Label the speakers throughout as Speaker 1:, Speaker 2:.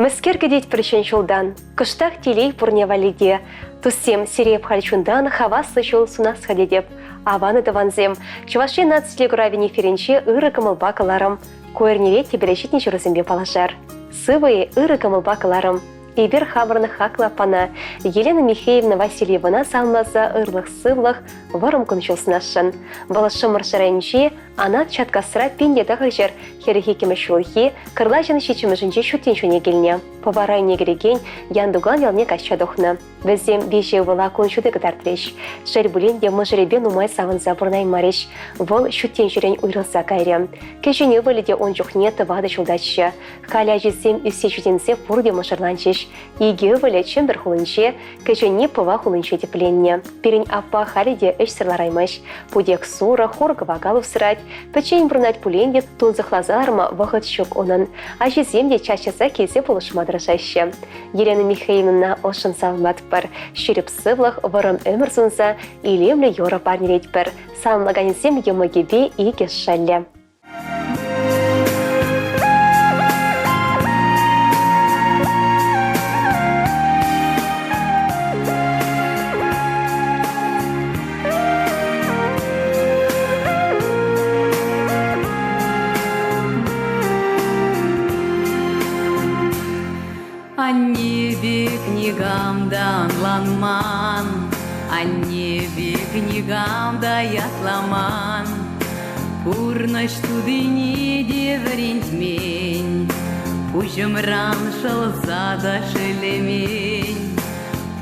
Speaker 1: Мӗскер кӗтетпӗр ҫӗн ҫултан? Кӑштах телей пурне валли те. Туссем, сире халь чунтан хаваслӑ ҫул сунас-ха тетӗп. Аван тӑвансем, Чӑваш Ен наци телекуравӗн эфирӗнче ырӑ кӑмӑлпа кӑларӑм. Ку эрнере тӗпеле ҫитнӗ ҫырусемпе паллашар. Сывӑ-и, ырӑ кӑмӑлпа кӑларӑм. Эпир хамӑрӑн хаклӑ аппана Елена Михеевна Васильевӑна саламласа ырлӑх-сывлӑх, вӑрӑм кун-ҫул сунасшӑн. Вӑл Шӑмӑршӑ районӗнчи Анат Чаткасра 1900 хӗрӗх иккӗмӗш ҫулхи кӑрлачӑн ҫиччӗмӗшӗнче ҫут тӗнчене килнӗ. Пӑва районне кӗрекен Янтукан ялне качча тухнӑ. Вӗсем виҫӗ ывӑла кун ҫути кӑтартрӗҫ. Шел пулин те мӑшӑрӗпе нумай савӑнса пурӑнаймарӗҫ. Вӑл ҫут тӗнчерен уйрӑлса кайрӗ. Кӗҫӗн ывӑлӗ те ун чухне тӑватӑ ҫултаччӗ. Халӗ ачисем ӳссе ҫитӗнсе пурте мӑшӑрланчӗҫ. Икӗ ывӑлӗ Чӗмпӗр хулинче, кӗҫӗнни Пӑва хулинче тӗпленнӗ. Пирӗн аппа халӗ те ӗҫсӗр лараймасть. Путек сурӑх, хур-кӑвакал усрать. Пӗччен пурӑнать пулин те тунсӑхласа ларма вӑхӑт ҫук унӑн. Ачисем те час-часах килсе пулӑшма тӑрӑшаҫҫӗ. Елена Михайловна ӑшшӑн саламлатпӑр. Ҫирӗп сывлӑх, вӑрӑм ӗмӗр сунса илемлӗ юрӑ парнелетпӗр. Саламлаканӗсем йӑмӑкӗпе икӗ шӑллӗ.
Speaker 2: Анне пек никам та ӑнланман, Анне пек никам та ятламан. Пурнӑҫ тутине те вӗрентмен, Пуҫӑмран шӑлса та шеллемен.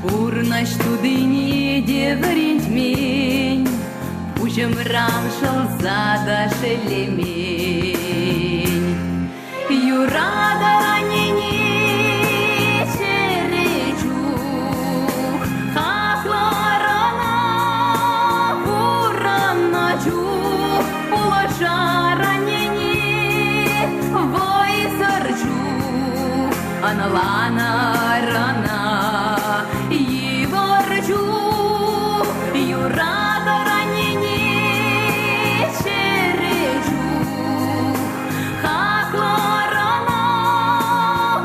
Speaker 2: Пурнӑҫ тутине те вӗрентмен, Пуҫӑмран шӑлса та шеллемен. Юратӑр аннене чӗре чух, хаклӑр ӑна пурӑннӑ чух, пулӑшар аннене вӑйсӑр чух, ӑнланӑр ӑна йывӑр чух, юратӑр аннене чӗре чух. Хаклӑрана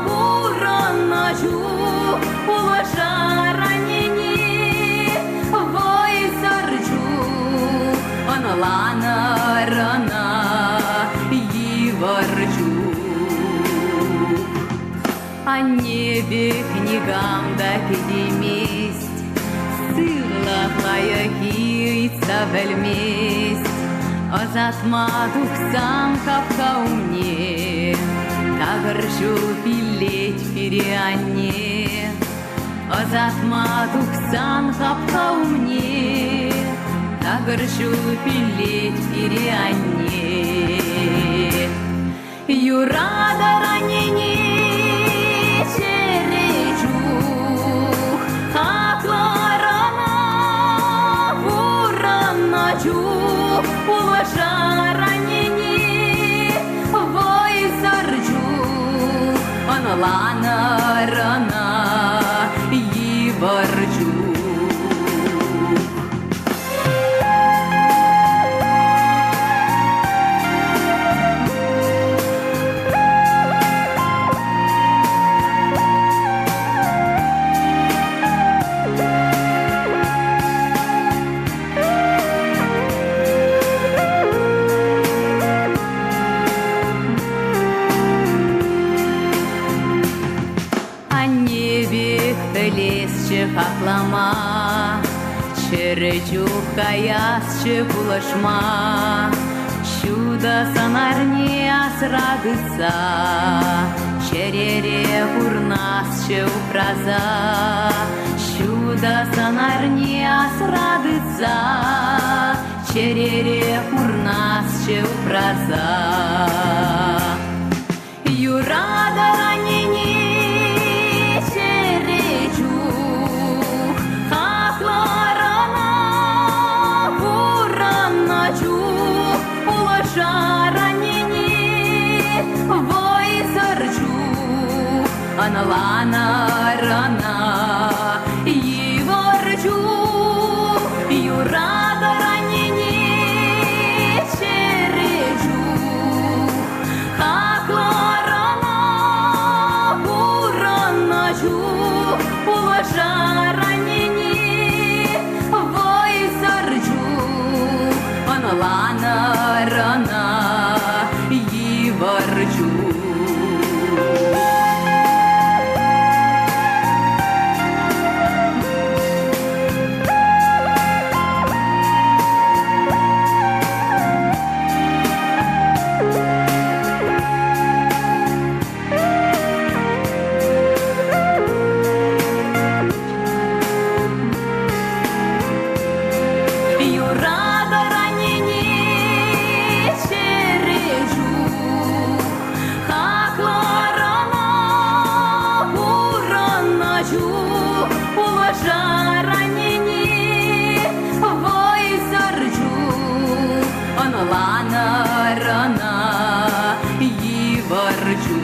Speaker 2: пурӑннӑ чух пулӑшар аннене вӑйсӑр чух ӑнланӑр ӑна йывӑр чух. Анне пек никам та кӗтеймест, сывлӑх лайӑххи ыйтса пӗлмест. Ӑсатма тухсан хапха умне такӑр ҫул пиллет пире анне. Ӑсатма тухсан хапха умне такӑр ҫул пиллет пире анне. Юратӑр аннене чӗре чух, хаклӑр ӑна пурӑннӑ чух, пулӑшар аннене вӑйсӑр чух, ӑнланӑр ӑна йывӑр чух. Анне пек пӗлесчӗ хаклама, Чӗрӗ чух каясчӗ пулӑшма. Ҫутӑ сӑнарне асра тытса, Чӗрере пурнасчӗ упраса. Ҫутӑ сӑнарне асра тытса, Чӗрере пурнасчӗ упраса. Юратӑр аннене чӗре чух, хаклӑр ӑна пурӑннӑ чух, пулӑшар аннене вӑйсӑр чух, ӑнланӑр ӑна йывӑр чух, юратӑр аннене чӗре чух. Хаклӑрана Ӑнланӑр ӑна йывӑр чух. Юратӑр аннене чӗре чух, хаклӑр ӑна пурӑннӑ чух, пулӑшар аннене вӑйсӑр чух, ӑнланӑр ӑна йывӑр чух.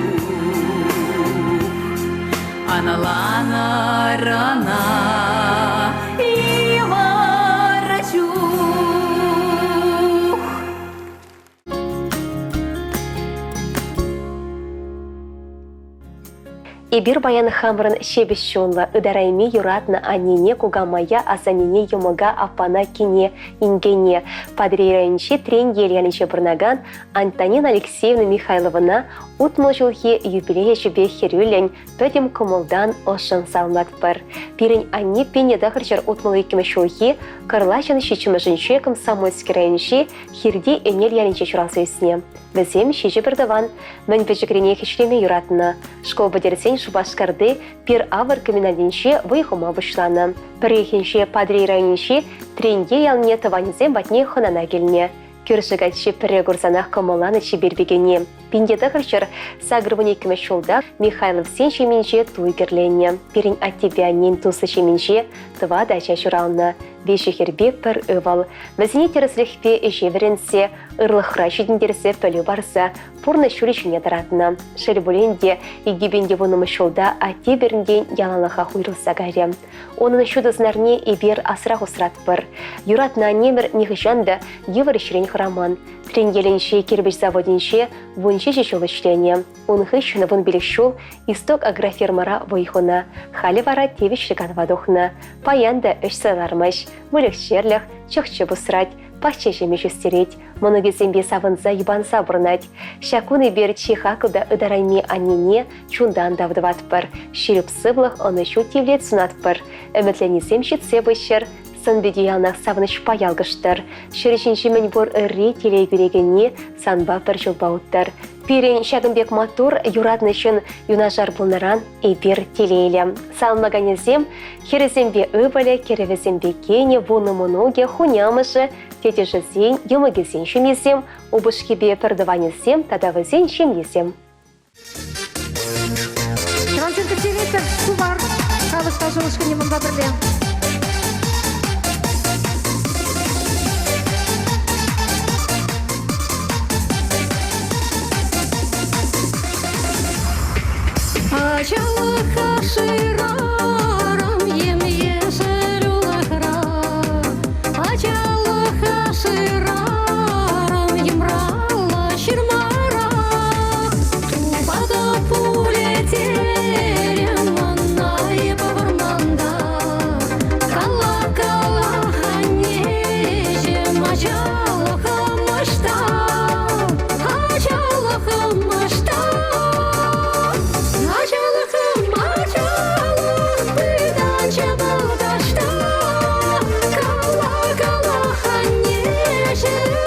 Speaker 2: Ӑнланӑр ӑна йывӑр чух.
Speaker 1: Эпир паян хамӑрӑн ҫепӗҫ чунлӑ, ытарайми юратнӑ аннене, кукамая, асаннене, йӑмӑка, аппана, кине, инкене, Патӑрьел районӗнчи Треньел ялӗнче пурӑнакан Антонина Алексеевна Михайловӑна 60 ҫулхи юбилей ячӗпе хӗрӳллӗн, пӗтӗм кӑмӑлтан ӑшшӑн саламлатпӑр. Пирӗн анне 1962 ҫулхи Кӑрлачӑн ҫиччӗмӗшӗнче Комсомольски районӗнчи Хирти Ӗнел ялӗнче ҫуралса ӳснӗ. Вӗсем ҫичӗ пӗртӑван. Мӗн пӗчӗкренех ӗҫлеме юратнӑ. Шкул пӗтерсен Шупашкарти пир-авӑр комбинатӗнче вӑй хума пуҫланӑ. Пӗррехинче Патӑрьел районӗнчи Тренье ялне тӑванӗсем патне хӑнана килнӗ. Кӳршӗ каччи пӗрре курсанах кӑмӑлланӑ чипер пикене. 1982 ҫулта Михайловсен ҫемйинче туй кӗрленнӗ. Пирӗн аттепе аннен туслӑ ҫемйинче тӑватӑ ача ҫуралнӑ, виҫӗ хӗрпе пӗр ывӑл. Вӗсене тӗрӗслӗхпе ӗҫе вӗрентсе, ырлӑхра ҫитӗнтерсе пӗлӳ парса пурнӑҫ ҫулӗ ҫине тӑратнӑ. Шел пулин те, 2010 ҫулта атте пирӗнтен яланлӑхах уйрӑлса кайрӗ. Унӑн ҫутӑ сӑнарне эпир асрах усратпӑр. Юратнӑ аннемӗр нихӑҫан та йывӑр ӗҫрен хӑраман. Треньелӗнчи кирпӗч заводӗнче 17 ҫул ӗҫленӗ. Ун хыҫҫӑн 15 ҫул Исток агрофирмӑра вӑй хунӑ. Халӗ вара тивӗҫлӗ канӑва тухнӑ. Паян та ӗҫсӗр лармасть. Выльӑх-чӗрлӗх, чӑх-чӗп усрать, пахча ҫимӗҫ ӳстерет, мӑнукӗсемпе савӑнса йӑпанса пурӑнать. Ҫак кун эпир чи хаклӑ та ытарайми аннене чунтан тав тӑватпӑр, ҫирӗп сывлӑх, ӑнӑҫу тивлет сунатпӑр. Ӗмӗтленнисем ҫитсе пыччӑр, сӑн-пите яланах савӑнӑҫпа ялкӑштӑр. Ҫӗр ҫинчи мӗнпур ырри телей кӳрекенни санпа пӗр ҫулпа уттӑр. Пирӗн ҫакӑн пек маттур, юратнӑ ҫын юнашар пулнӑран эпир телейлӗ. Саламлаканӗсем хӗрӗсемпе ывӑлӗ, кӗрӗвӗсемпе кинӗ, вунӑ мӑнукӗ, хунямӑшӗ, тетӗшӗсен, йӑмӑкӗсен ҫемйисем, упӑшкипе пӗртӑванӗсем тата вӗсен ҫемйисем.
Speaker 3: Чӑвашсен кӗтсе Сувар халӑх ташӑ ушкӑнӗ мӑнпа пӗрле.
Speaker 4: Ачалӑха шырарӑм ем-ешӗл улӑхра, Ачалӑха шырарӑм йӑмраллӑ ҫырмара. Тупата пулӗ терӗм ӑна эп вӑрманта. Кала-кала, аннеҫӗм, ачалӑхӑм ӑҫта? Ачалӑхӑм ӑҫта? Ачалӑхӑм, ачалӑх пытанчӗ вӑл таҫта. Кала-кала, аннеҫӗм.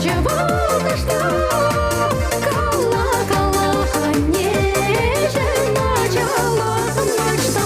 Speaker 4: Пытанчӗ вӑл таҫта. Кала, кала, аннеҫӗм, ачалӑхӑм таҫта.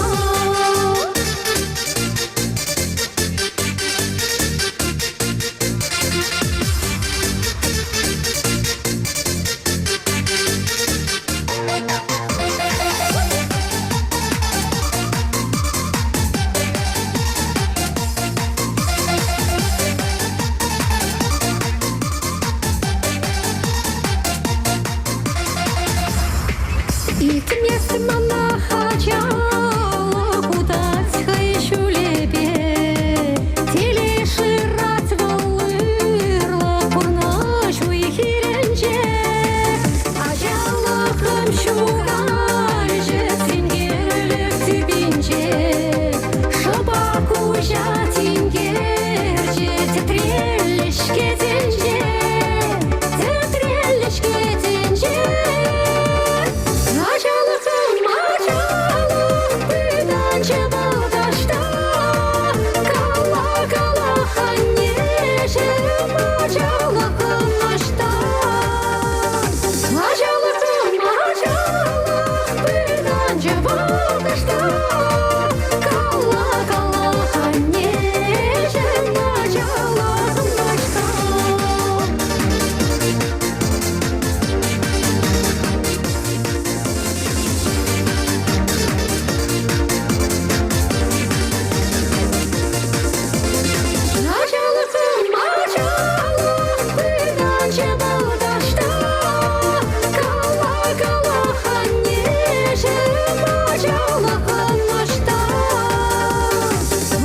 Speaker 4: Илтмест мана ачалӑх утать хӑй ҫулӗпе. Телей шырать вӑл ырлӑх пурнӑҫ уй-хирӗнче. Ачалӑхӑм ҫухалчӗ синкерлӗх тӳпинче. Шӑпа куҫа тинкерчӗ тӗтреллӗ-ҫке тӗнче, тӗтреллӗ-ҫке тӗнче. Ачалӑхӑм, ачалӑх пытанчӗ вӑл таҫта. Кала, кала, аннеҫӗм, ачалӑхӑм ӑҫта? Ачалӑхӑм, ачалӑх пытанчӗ вӑл таҫта. Кала, кала, аннеҫӗм, ачалӑхӑм ӑҫта? Ачалӑхӑм, ачалӑх пытанчӗ вӑл таҫта. Кала, кала, аннеҫӗм, ачалӑхӑм ӑҫта?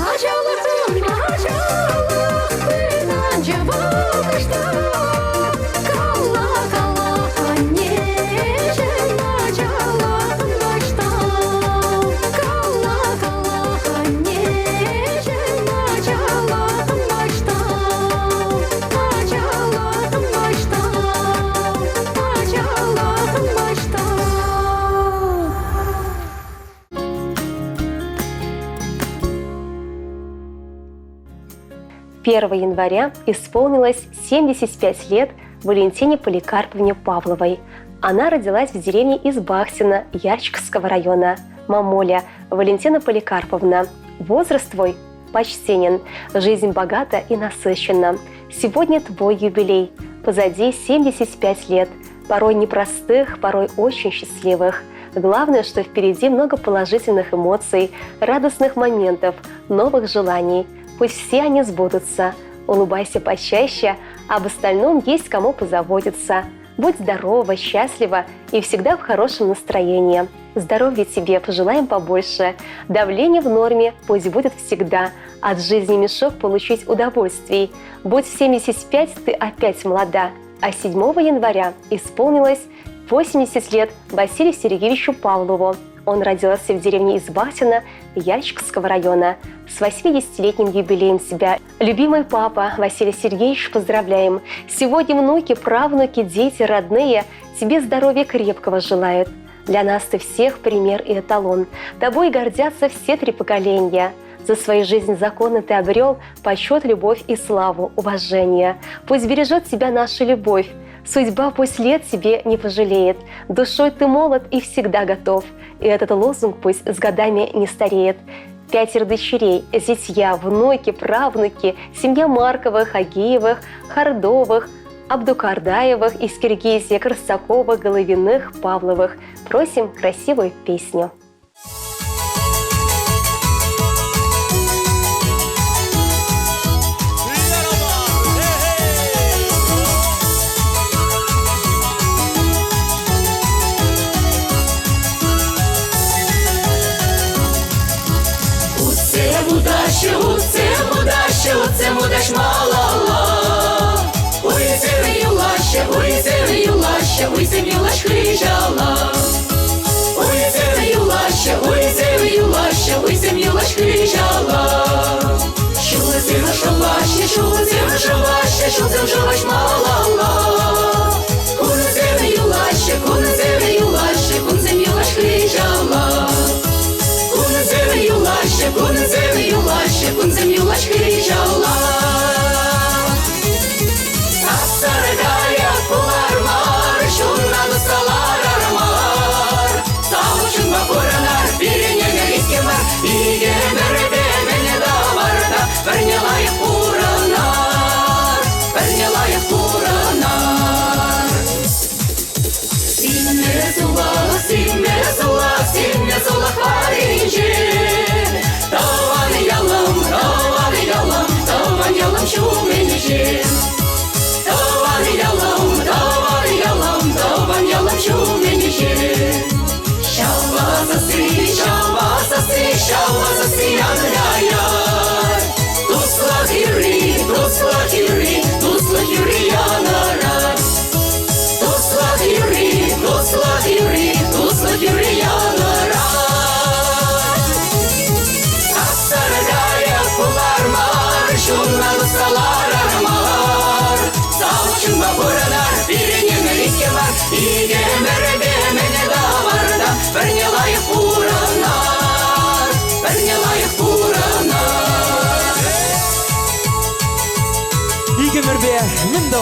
Speaker 4: Ачалӑхӑм, ачалӑх пытанчӗ вӑл таҫта. Кала, кала, аннеҫӗм, ачалӑхӑм ӑҫта? Кала, кала, аннеҫӗм, ачалӑхӑм ӑҫта? Ачалӑхӑм ӑҫта? Ачалӑхӑм ӑҫта?
Speaker 1: 1 января исполнилось 75 лет Валентине Поликарповне Павловой. Она родилась в деревне Избахтино Яльчикского района. Мамуля Валентина Поликарповна, возраст твой почтенен, жизнь богата и насыщенна. Сегодня твой юбилей. Позади 75 лет, порой непростых, порой очень счастливых. Главное, что впереди много положительных эмоций, радостных моментов, новых желаний. Пусть все они сбудутся. Улыбайся почаще, об остальном есть кому позаботиться. Будь здорова, счастлива и всегда в хорошем настроении. Здоровья тебе пожелаем побольше. Давление в норме пусть будет всегда. От жизни мешок получить удовольствий. Будь в 75, ты опять молода. А 7 января исполнилось 80 лет Василию Сергеевичу Павлову. Он родился в деревне Избатино Яльчикского района. С 80-летним юбилеем себя, любимый папа Василий Сергеевич, поздравляем. Сегодня внуки, правнуки, дети, родные тебе здоровья крепкого желают. Для нас ты всех пример и эталон. Тобой гордятся все три поколения. За свою жизнь законы ты обрел почет, любовь и славу, уважение. Пусть бережет тебя наша любовь. Судьба пусть лет тебе не пожалеет. Душой ты молод и всегда готов. И этот лозунг пусть с годами не стареет. Пятеро дочерей, зятья, внуки, правнуки, семья Марковых, Агеевых, Хардовых, Абдукардаевых из Киргизии, Корсаковых, Головиных, Павловых. Просим красивую песню.
Speaker 5: Утсем утаҫҫӗ, утсем утаҫҫӗ, утсем утаҫ малалла. Уйсем юлаҫҫӗ, уйсем юлаҫҫӗ, уйсем юлаҫ хыҫала. Уйсем юлаҫҫӗ, уйсем юлаҫҫӗ, уйсем юлаҫ хыҫала. Ҫулсем шӑваҫҫӗ, ҫулсем шӑваҫҫӗ, ҫулсем шӑваҫ малалла. Кунсем юлаҫҫӗ, кунсем юлаҫҫӗ, кунсем юлаҫ хыҫала. Кунсем юлаҫҫӗ, кунсем юлаҫҫӗ, кунсем юлаҫ хыҫала. Сап-сарӑ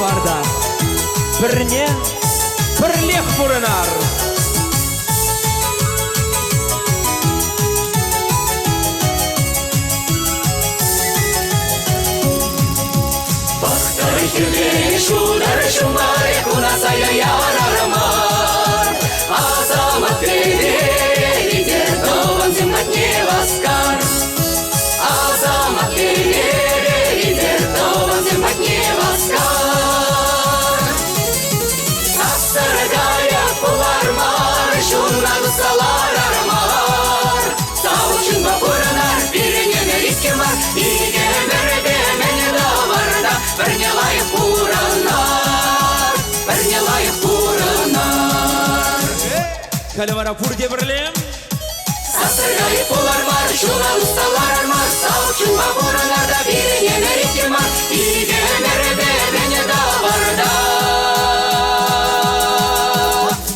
Speaker 6: тӑварта. Пӗрне пӗрлех пурӑнар.
Speaker 5: Пӑхтӑр хӗвел ҫутӑр ҫумӑр куна сая ярар мар. Асамат кӗпере витӗр тӑвансем патне васкар. Асамат кӗпере витӗр тӑвансем патне васкар. Сассӑр кая пулар мар, ҫунна туса ларар мар. Савӑк чунпа пурӑнар, пирӗн ӗмӗр иккӗ мар, икӗ ӗмӗрпе мӗн тӑвӑр та, пӗрне лайӑх пурӑнар, пӗрне лайӑх пурӑнар.
Speaker 6: Халӗ вара пурте пӗрле.
Speaker 5: Сассӑр кайӑк пулар мар, ҫула усса ларар мар, савӑк чунпа пурӑнар та пирӗн ӗмӗр иккӗ мар, икӗ ӗмӗрпе мӗн тӑвӑр та,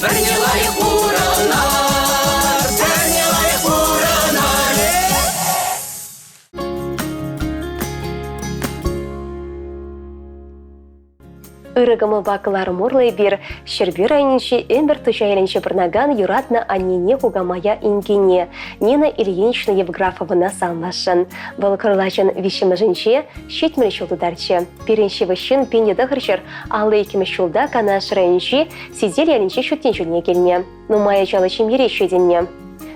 Speaker 5: пӗрне лайӑх пурӑнар, пӗрне лайӑх пурӑнар.
Speaker 1: Ырӑ кӑмӑлпа кӑларӑм урлӑ эпир Ҫӗрпӳ районӗнчи Ӗмпӗр Туҫа ялӗнче пурӑнакан юратнӑ аннене кукамая инкене Нина Ильинична Евграфовӑна саламласшӑн. Вӑл кӑрлачӑн виҫҫӗмӗшӗнче 70 ҫул тутарчӗ. Пирӗн ҫывӑх ҫын 1952 ҫулта Канаш районӗнчи Сител ялӗнчи ҫут тӗнчене килнӗ. Нумай ачаллӑ ҫемьере ҫитӗннӗ.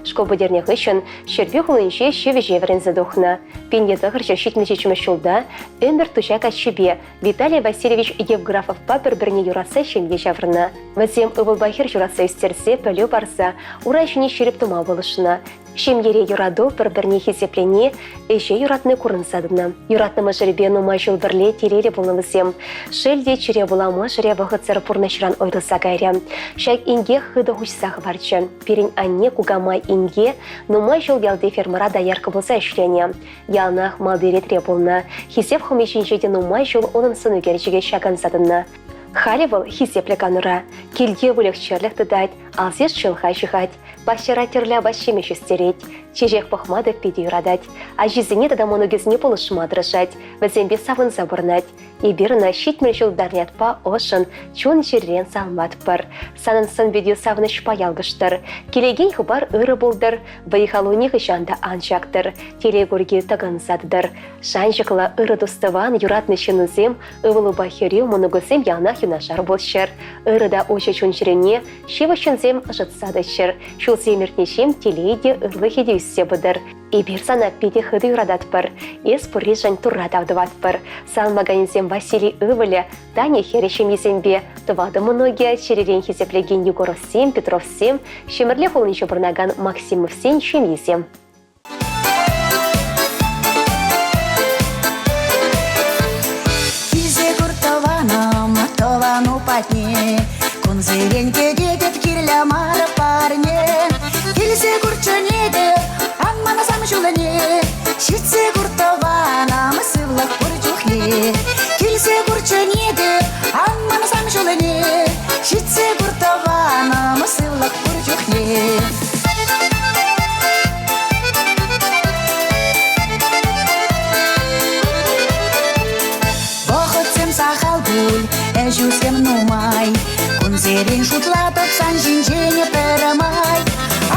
Speaker 1: Шкул пӗтернӗ хыҫҫӑн Ҫӗрпӳ хулинче ҫӗвӗҫе вӗренсе тухнӑ. 1977 ҫулта Ӗмӗр Туҫа каччипе Виталий Васильевич Евграфовпа пӗр-пӗрне юратса ҫемье ҫавӑрнӑ. Вӗсем ывӑлпа хӗр ҫуратса ӳстерсе пӗлӳ парса ура ҫине ҫирӗп тӑма пулӑшнӑ. Ҫемьере юрату, пӗр-пӗрне хисеплени, ӗҫе юратни курӑнса тӑнӑ. Юратнӑ мӑшӑрӗпе нумай ҫул пӗрле телейлӗ пулнӑ вӗсем. Шел те, чире пула мӑшӑрӗ вӑхӑтсӑр пурнӑҫран уйрӑлса кайрӗ. Ҫак инкек хытӑ хуҫса хӑварчӗ. Пирӗн анне, кукамай инке нумай ҫул ялти фермӑра доярка пулса ӗҫленӗ. Яланах малти ретре пулнӑ. Хисеп хӑми ҫинче те нумай ҫул унӑн сӑнӳкерчӗкӗ ҫакӑнса тӑнӑ. Халӗ вӑл хисеплӗ канура. Килте выльӑх-чӗрлӗх тытать, алсиш чӑлха ҫыхать, пахчара тӗрлӗ апат-ҫимӗҫ ӳстерет. Чечек пӑхма та питӗ юратать. Ачисене тата мӑнукӗсене пулӑшма тӑрӑшать, вӗсемпе савӑнса пурӑнать. Эпир ӑна 70 ҫул ятпа ӑшшӑн, чун-чӗререн саламлатпӑр. Санӑн сӑн-питӳ савӑнӑҫпа ялкӑштӑр. Килекен хыпар ырӑ пултӑр, вӑй-халу нихӑҫан та ан чактӑр. Телей курки тӑкӑнса тӑтӑр. Шанчӑклӑ, ырӑ тус-тӑван, юратнӑ ҫыннусем, ывӑлупа хӗрӳ, мӑнукусем яланах юнашар пулччӑр. Ырӑ та уҫӑ чун-чӗрене ҫывӑх ҫынсем ӑшӑтса тӑччӑр. Ҫулсем иртнӗҫем телей те, ырлӑхӗ те ӳссе пытӑр. Эпир сана питӗ хытӑ юрататпӑр. Эс пурришӗн Турра тав тӑватпӑр. Салмаканӗсем Василий ывӑлӗ, Таня хӗрӗ ҫемйисемпе, тӑватӑ мӑнукӗ, чӗререн хисеплекен Егоровсем, Петровсем, Ҫӗмӗрле хулинче пурӑнакан Максимовсен ҫемйисем.
Speaker 7: Килсе кур тӑванӑм, тӑвану патне, Кунсерен кӗтетӗп кирлӗ мар парне. Килсе кур чӗнетӗп, ан манасам ҫулне, Ҫитсе кур тӑванӑм, сывлӑх пур чухне. Килсе кур чӗнетӗп, ан манасам ҫулне, Ҫитсе кур тӑванӑм, сывлӑх пур чухне. Вӑхӑтсем сахал пуль, ӗҫӳсем нумай. Кунсерен шутлатӑп сан ҫинчен пӗрмай.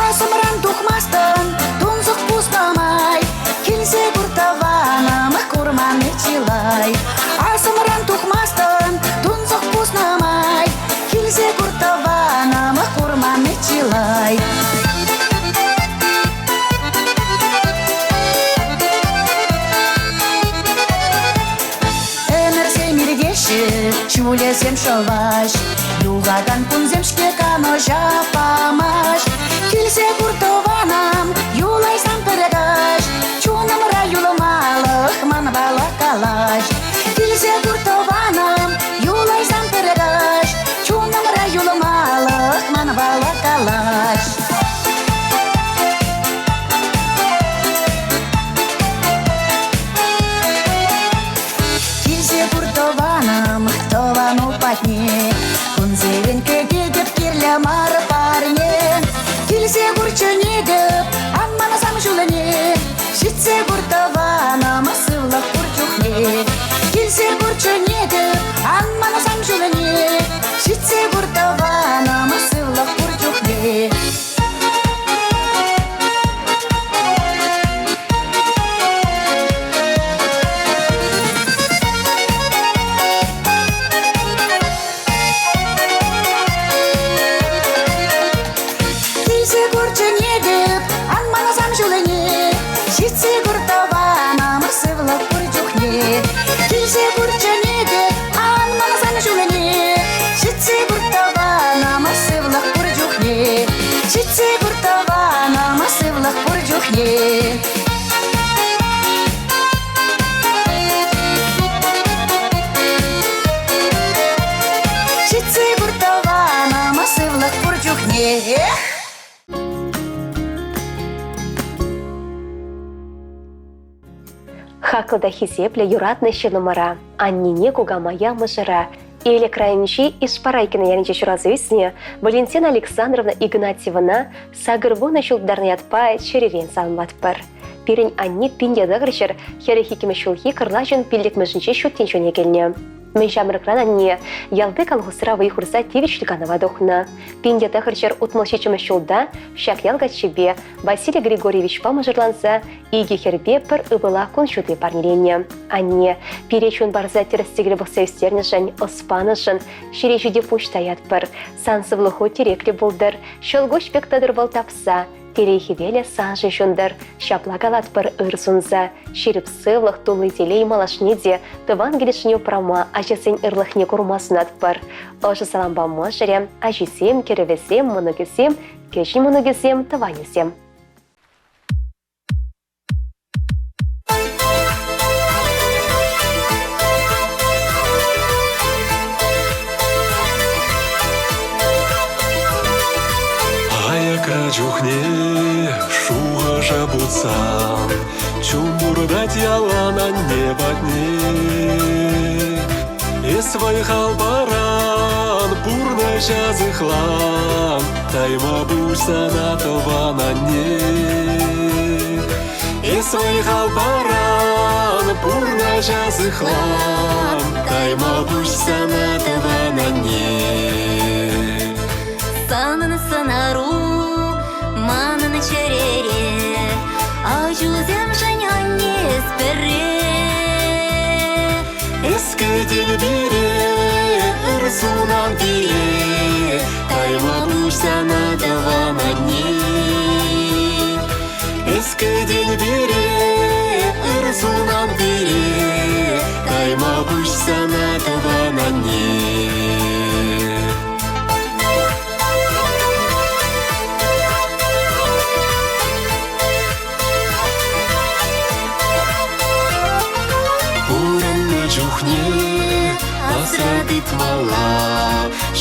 Speaker 7: Асӑмран тухмастӑн, тунсӑх пуснӑ май. Килсе кур тӑванӑм, курманни чылай. Асӑмран тухмастӑн, тунсӑх пуснӑ май. Килсе кур тӑванӑм, курманни чылай. Ӗмӗрсем иртеҫҫӗ, ҫулӗсем шӑваҫ, Юхакан кунсем-ҫке канӑҫа памаҫ. Килсе кур тӑванӑм, юлайсан пӗр каҫ, Чунӑмра юлмалӑх манпала калаҫ. Килсе кур тӑванӑм, юлайсан пӗр каҫ, Чунӑмра юлмалӑх манпала калаҫ. Килсе пур тӑванӑм, тӑвану патне, Кунсерен кӗтетӗп кирлӗ мар парне. Килсе кур чӗнетӗп, ан манасам ҫулне, Ҫитсе кур тӑванӑм, сывлӑх пур чухне. Килсе кур чӗнетӗп, ан манасам чухне. Ҫитсе кур тӑванӑм, сывлӑх пур чухне.
Speaker 1: Хаклӑ та хисеплӗ юратнӑ ҫыннӑмӑра, аннене, кукамая, мӑшӑра, Элӗк районӗнчи Ишпарайкино ялӗнче ҫуралса ӳснӗ Валентина Александровна Игнатьевӑна 80 ҫул тутарнӑ ятпа чӗререн саламлатпӑр. Пирӗн анне 1900 42 ҫулхи кӑрлачӑн пиллӗкмӗшӗнче ҫут тӗнчене килнӗ. Мӗн ҫамрӑкран анне ялти колхозра вӑй хурса тивӗҫлӗ канӑва тухнӑ. 1967 ҫулта ҫак ял каччипе Василий Григорьевичпа мӑшӑрланса икӗ хӗрпе пӗр ывӑла кун ҫути парнеленӗ. Анне пире чун парса тӗрӗс-тӗкел пӑхса ӳстернӗшӗн, ӑс панӑшӑн ҫӗре ҫити пуҫ таятпӑр. Сан сывлӑху тӗреклӗ пултӑр, ҫӑлкуҫ пек тӑтӑр вӑл тапса. Телей хӗвелӗ саншӑн ҫунтӑр, ҫапла калатпӑр ыр сунса. Ҫирӗп сывлӑх, тулли телей малашне те тӑван килӗшне упрама, ачасен ырлӑхне курма сунатпӑр. Ӑшӑ салампа мӑшӑрӗ, ачисем, кӗрӗвӗсем, мӑнукӗсем, кӗҫӗн мӑнукӗсем, тӑванӗсем.
Speaker 8: Аякра чухне шухӑша путсан чун туртать ялан анне патне. Эс вӑй-хал паран, пурнӑҫа сыхлан, тайма пуҫ сана тӑван анне. Эс вӑй-хал паран, пурнӑҫа сыхлан, тайма пуҫ сана тӑван анне.
Speaker 9: Санӑн сӑнару манӑн чӗрере, Ачусемшӗн анне эс пӗрре.
Speaker 8: Эс кӗтен пире, ыр сунан пире, тайма пуҫ сана тӑван анне. Эс кӗтен пире, ыр сунан пире, тайма пуҫ сана тӑван анне. Пурӑннӑ чухне асра тытмалла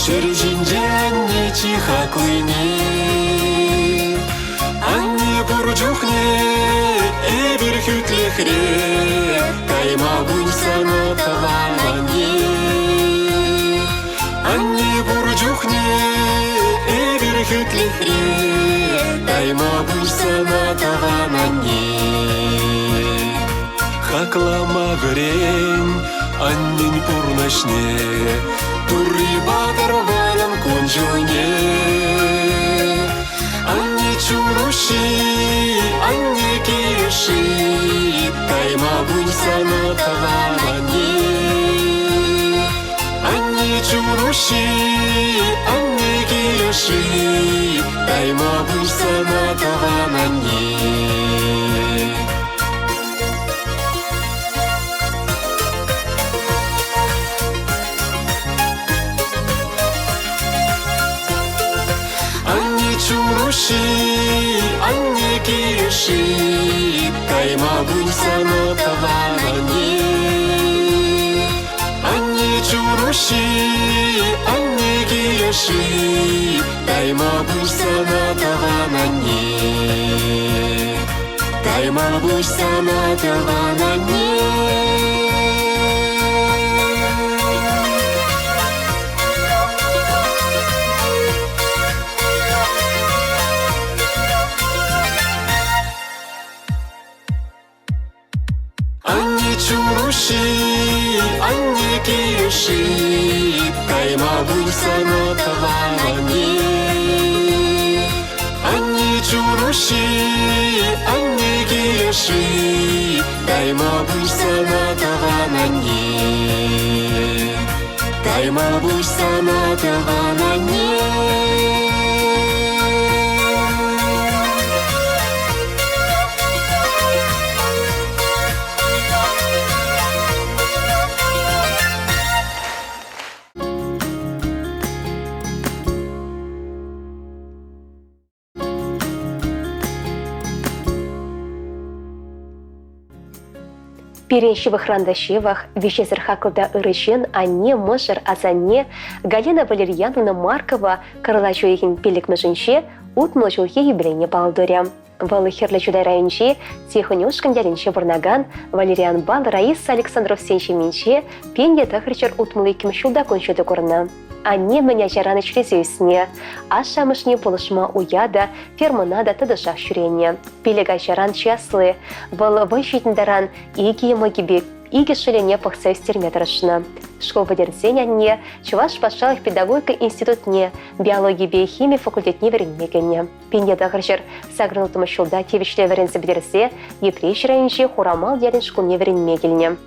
Speaker 8: ҫӗр ҫинче анне чи хаклине. Анне пур чухне эпир хӳтлӗхре, кайма пуль сана тӑван анне. Анне пур чухне эпир хӳтлӗхре, тайма пуҫ сана тӑван анне. Хаклама вӗрен аннен пурнӑҫне, Турри патӑр вӑрӑм кун-ҫулне. Анне чун уҫҫи, анне килӗши, тайма пуҫ сана тӑван анне. Анне чун уҫҫи, анне килӗши, тайма пуҫ сана тӑван анне. Анне чун уҫҫи, анне килӗши, тайма пуҫ сана тӑван анне. Анне чун уҫҫи, анне килӗши, тайма пуҫ сана тӑван анне. Тайма пуҫ сана тӑван анне. Анне чун уҫҫи, анне килӗши, тайма пуҫ сана тӑван анне. Анне чун уҫҫи, анне килӗши, тайма пуҫ сана тӑван анне. Тайма пуҫ сана тӑван анне.
Speaker 1: Пирӗн ҫывӑхран та ҫывӑх, виҫесӗр хаклӑ та ырӑ ҫын, анне, мӑшӑр, асанне Галина Валерьяновна Маркова кӑрлач уйӑхӗн пиллӗкмӗшӗнче 60 ҫулхи юбилейне паллӑ турӗ. Вӑл Хӗрлӗ Чутай районӗнчи Тихонюшкӑн ялӗнче пурӑнакан Валерианпа Раиса Александровсен ҫемйинче 1962 ҫулта кун ҫути курнӑ. Анне мӗн ачаран ӗҫлесе ӳснӗ. Ашшӗ-амӑшне пулӑшма уя та, фермӑна та тӑтӑшах ҫӳренӗ. Пилӗк ачаран чи асли. Вӑл вӑй ҫитнӗ таран икӗ йӑмӑкӗпе икӗ шӑллӗне пӑхса ӳстерме тӑрӑшнӑ. Шкул пӗтерсен анне Чӑваш патшалӑх педагогика институтне биологипе хими факультетне вӗренме кӗнӗ. 1986 ҫулта тивӗҫлӗ вӗренсе пӗтерсе Йӗпреҫ районӗнчи Хурамал ялӗн шкулне вӗренме килнӗ.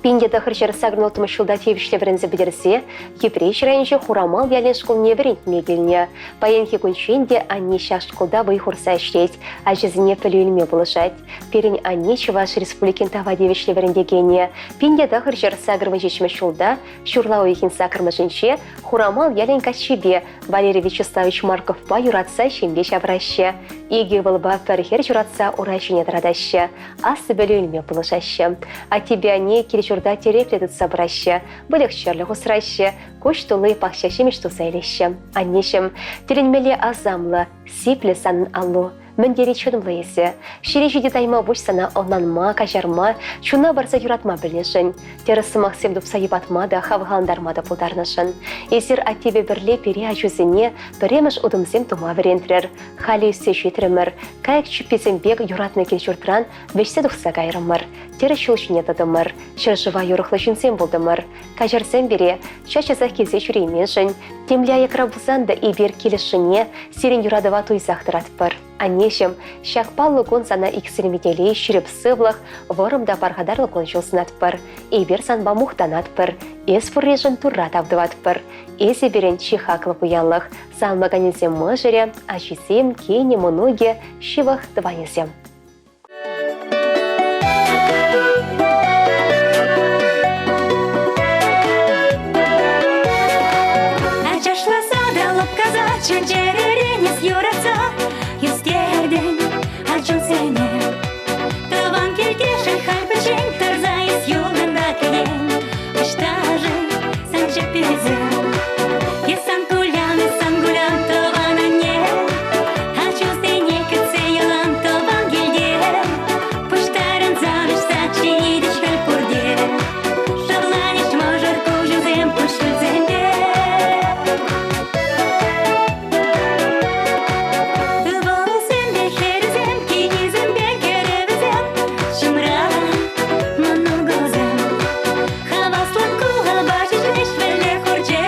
Speaker 1: 1986 ҫулта тивӗҫлӗ вӗренсе пӗтерсе Йӗпреҫ районӗнчи Хурамал ялӗн шкулне вӗрентме килнӗ. Паянхи кунччен те анне ҫак шкулта вӑй хурса ӗҫлет, ачасене пӗлӳ илме пулӑшать. Пирӗн анне Чӑваш Республикин тава тивӗҫлӗ вӗрентекенӗ. 1987 ҫулта ҫурла уйӑхӗн саккӑрмӗшӗнче Хурамал ялӗн каччипе Валерий Вячеславович Марковпа юратса ҫемье ҫавӑраҫҫӗ. Икӗ ывӑлпа пӗр хӗр ҫуратса ура ҫине тӑратаҫҫӗ, аслӑ пӗлӳ илме пулӑшаҫҫӗ. Аттепе анне кил-ҫурта тӗреклӗ тытса пыраҫҫӗ, выльӑх-чӗрлӗх усраҫҫӗ, куҫ тулли пахча ҫимӗҫ туса илеҫҫӗ. Аннеҫӗм, тӗлӗнмелле асамлӑ, сиплӗ санӑн аллу. Мӗн тери чӑтӑмлӑ эсӗ. Ҫӗре ҫити тайма пуҫ сана ӑнланма, каҫарма, чуна парса юратма пӗлнӗшӗн. Тӗрӗс сӑмахсем тупса йӑпатма та, хавхалантарма та пултарнӑшӑн. Эсир аттепе пӗрле пире ачусене пӗрремӗш утӑмсем тума вӗрентрӗр. Халӗ ӳссе ҫитрӗмӗр. Кайӑк чӗпписем пек юратнӑ кил-ҫуртран вӗҫсе тухса кайрӑмӑр. Тӗрӗс ҫул ҫине тӑтӑмӑр. Ҫӗршыва юрӑхлӑ ҫынсем пултӑмӑр. Каҫарсем пире, час-часах килсе ҫӳрейменшӗн, темле аякра пулсан та эпир килӗшнине, сирӗн юратӑва туйсах тӑратпӑр. Аннеҫӗм, ҫак паллӑ кун сана иксӗлми телей, ҫирӗп сывлӑх, вӑрӑм та пархатарлӑ кун-ҫул сунатпӑр. Эпир санпа мухтанатпӑр, эс пурришӗн Турра тав тӑватпӑр. Эсӗ пирӗн чи хаклӑ пуянлӑх, салмаканӗсем мӑшӑрӗ, ачисем, кинӗ, мӑнукӗ, ҫывӑх тӑванӗсем.
Speaker 2: Ачашласа та лӑпкаса, чун-чӗререн эс юратса ӳстертӗн ачусене. Тӑван килтешӗн халь пӗччен тӑрса эс юлтӑн та кӗтен. Ӑҫта-ши сан чӗпписем? Е сан кулян, сан кулян тӑван анне? Ачусене кӗтсе ялан тӑван килте. Пуҫтарӑнса вӗҫса ҫитӗҫ халь пурте. Шавланӗҫ мӑшӑр куҫусем куҫҫульсемпе. Ывӑлсемпе хӗрсем, кинӗсемпе кӗрӗвӗсем, ҫумра мӑнукусем. Хаваслӑ кулӑпа ҫеҫ вӗлле хурчӗ.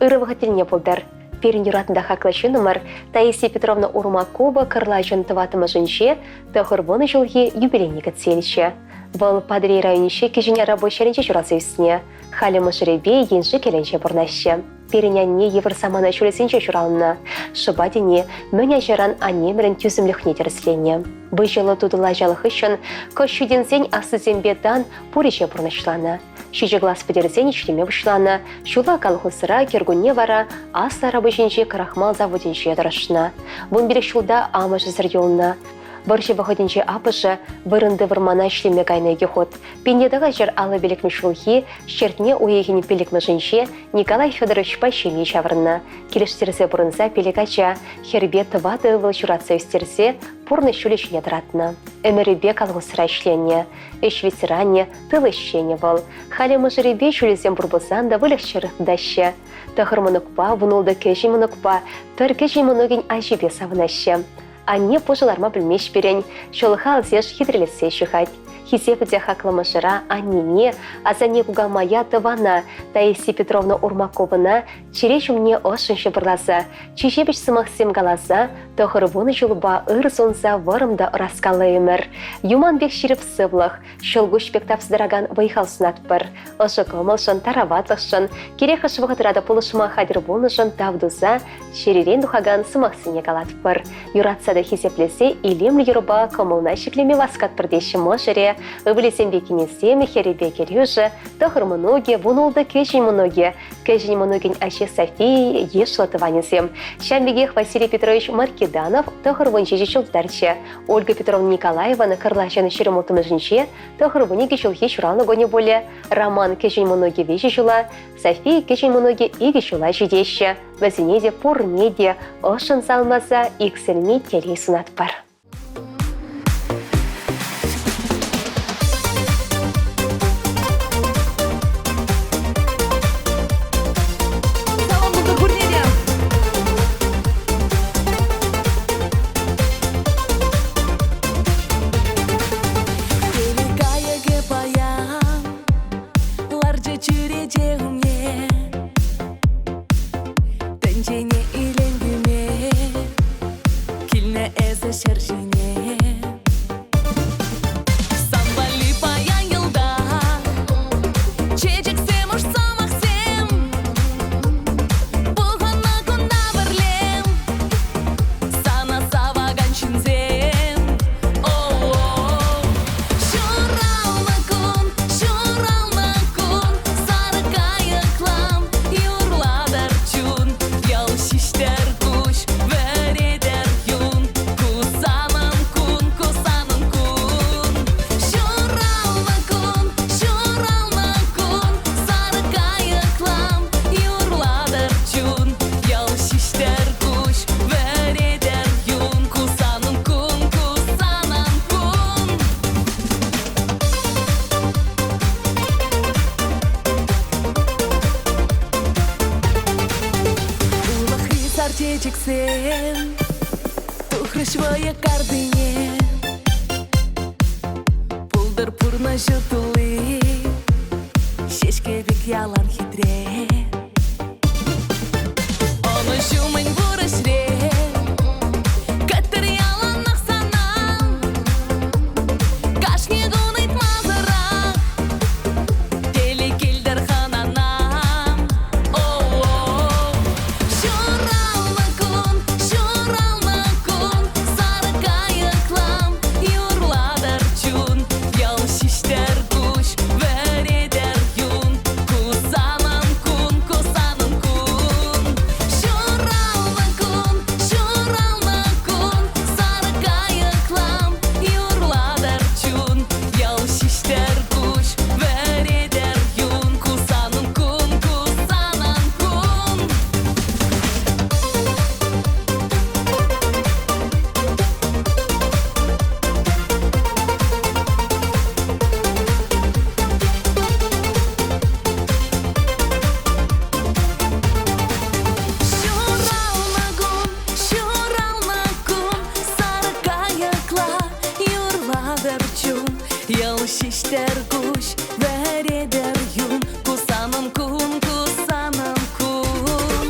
Speaker 1: Ырӑ вӑхӑт тӗлне пултӑр. Пирӗн юратнӑ та хаклӑ ҫыннӑмӑр Таисия Петровна Урмакова кӑрлачӑн тӑваттӑмӗшӗнче 90 ҫулхи юбилейне кӗтсе илчӗ. Вӑл Патӑрьел районӗнчи Кӗҫӗн Арапуҫ ялӗнче ҫуралса ӳснӗ. Халӗ мӑшӑрӗпе Еншик ялӗнче пурӑнаҫҫӗ. Пирӗн анне йывӑр самана ҫулӗсенче ҫуралнӑ. Шӑпа тени мӗн ачаран аннемӗрӗн тӳсӗмлӗхне тӗрӗсленӗ. Выҫӑллӑ тутӑллӑ ачалӑх хыҫҫӑн кӑҫ ҫитӗнсен аслисемпе тан пур ӗҫе пурнӑҫланӑ. Ҫичӗ класс пӗтерсен ӗҫлеме пуҫланӑ. Ҫулла колхозра, кӗркунне вара Аслӑ Арапуҫӗнчи крахмал заводӗнче тӑрӑшнӑ. 15 ҫулта амӑшӗсӗр юлнӑ. Вӑрҫӑ вӑхӑтӗнче аппӑшӗ вырӑнти вӑрмана ӗҫлеме кайнӑ икӗ хут. 1955 ҫулхи ҫӗртме уйӑхӗн пиллӗкмӗшӗнче Николай Федоровичпа ҫемье ҫаврӑннӑ. Килӗштерсе пурӑнса пилӗк ача, хӗрпе тӑватӑ ывӑл ҫуратса ӳстерсе пурнӑҫ ҫулӗ ҫине тӑратнӑ. Ӗмӗрӗпе колхозра ӗҫленӗ. Ӗҫ ветеранӗ, тыл ӗҫченӗ вӑл. Халӗ мӑшӑрӗпе ҫулӗсем пур пулсан та выльӑх-чӗрлӗх тытаҫҫӗ. Тӑхӑр мӑнукпа, вунултӑ кӗҫӗн мӑнукпа, пӗр кӗҫӗн мӑнукӗн ачипе савӑнаҫҫӗ. Анне пушӑ ларма пӗлмест пирӗн, ҫулӑха алсеш хитрелетсе ҫыхать. Хисепӗ те хаклӑ мӑшӑра, аннене, асанне-кукамая, тӑвана, Таисия Петровна Урмаковӑна чӗре ҫумне ӑшшӑн ҫупӑрласа, чи ҫепӗҫ сӑмахсем каласа, 90 ҫулпа ыр сунса вӑрӑм та ӑраскаллӑ ӗмӗр. Юман пек ҫирӗп сывлӑх, ҫӑлкуҫ пек тапса тӑракан вӑй-хал сунатпӑр. Ӑшӑ кӑмӑлшӑн, тараватлӑхшӑн, кирек хӑш вӑхӑтра та пулӑшма хатӗр пулнӑшӑн тав туса чӗререн тухакан сӑмахсене калатпӑр. Юратса та хисеплесе илемлӗ юрӑпа кӑмӑлна ҫӗклеме васкатпӑр теҫҫӗ мӑшӑрӗ, ывӑлӗсемпе кинӗсем, хӗрӗпе кӗрӳшӗ, тӑхӑр мӑнукӗ, вунултӑ кӗҫӗн мӑнукӗ, кӗҫӗн мӑнукӗн ачи София, йышлӑ тӑванӗсем. Ҫавӑн пекех Василий Петрович Маркиданов 97 ҫул тутарчӗ. Ольга Петровна Николаеван Кӑрлачӑн 26-мӗшӗнче 92 ҫулхи ҫуралнӑ кунӗ пулӗ. Роман кӗҫӗн мӑнукӗ виҫӗ ҫула, София кӗҫӗн мӑнукӗ икӗ ҫула ҫитеҫҫӗ. Вӗсене те пурне те ӑшшӑн салмаса иксӗлми телей сунатпӑр.
Speaker 4: Салам пултӑр пурне те!
Speaker 10: Кайӑкӗ паян ларчӗ чӳрече умне. Тӗнчене илем кӳме килнӗ эсӗ ҫӗр ҫине. Сан валли паян йӑлтах чечексем, уш сӑмахсем. Пухӑннӑ кунта пӗрлем сана савакан ҫынсем. О-о-о. Ҫуралнӑ кун, ҫуралнӑ кун, сарӑ кайӑклам юрлатӑр чун. Ял ҫиҫтӗр куҫ, вӗретӗр юн. Ку санӑн кун, ку санӑн кун. Ҫуралнӑ кун, ҫуралнӑ кун, сарӑ кайӑклам юрлатӑр чун. Ял ҫиҫтӗр куҫ, вӗретӗр юн. Ку санӑн кун, ку санӑн кун. Улӑхри сар чечексем тухрӗҫ вӑйӑ картине. Пултӑр пурнӑҫу тулли, ҫеҫке пек ялан хитре. Ӑнӑҫу мӗн пур ӗҫре, кӗттӗр яланах сана. Кашни кун ыйтмасӑрах телей килтӗр хӑнана. О-о-о. Ҫуралнӑ кун, ҫуралнӑ кун, сарӑ кайӑклам юрлатӑр чун. Ял ҫиҫтӗр куҫ, вӗретӗр юн. Ку санӑн кун, ку санӑн кун. Ҫуралнӑ кун, ҫуралнӑ кун, сарӑ кайӑклам юрлатӑр чун. Ял ҫиҫтӗр куҫ, вӗретӗр юн. Ку санӑн кун, ку санӑн кун. Ҫуралнӑ кун, ҫуралнӑ кун, сарӑ кайӑкла юрлатӑр чун. Йӑл ҫиҫтӗр куҫ, вӗретӗр юн. Ку санӑн кун, ку санӑн кун.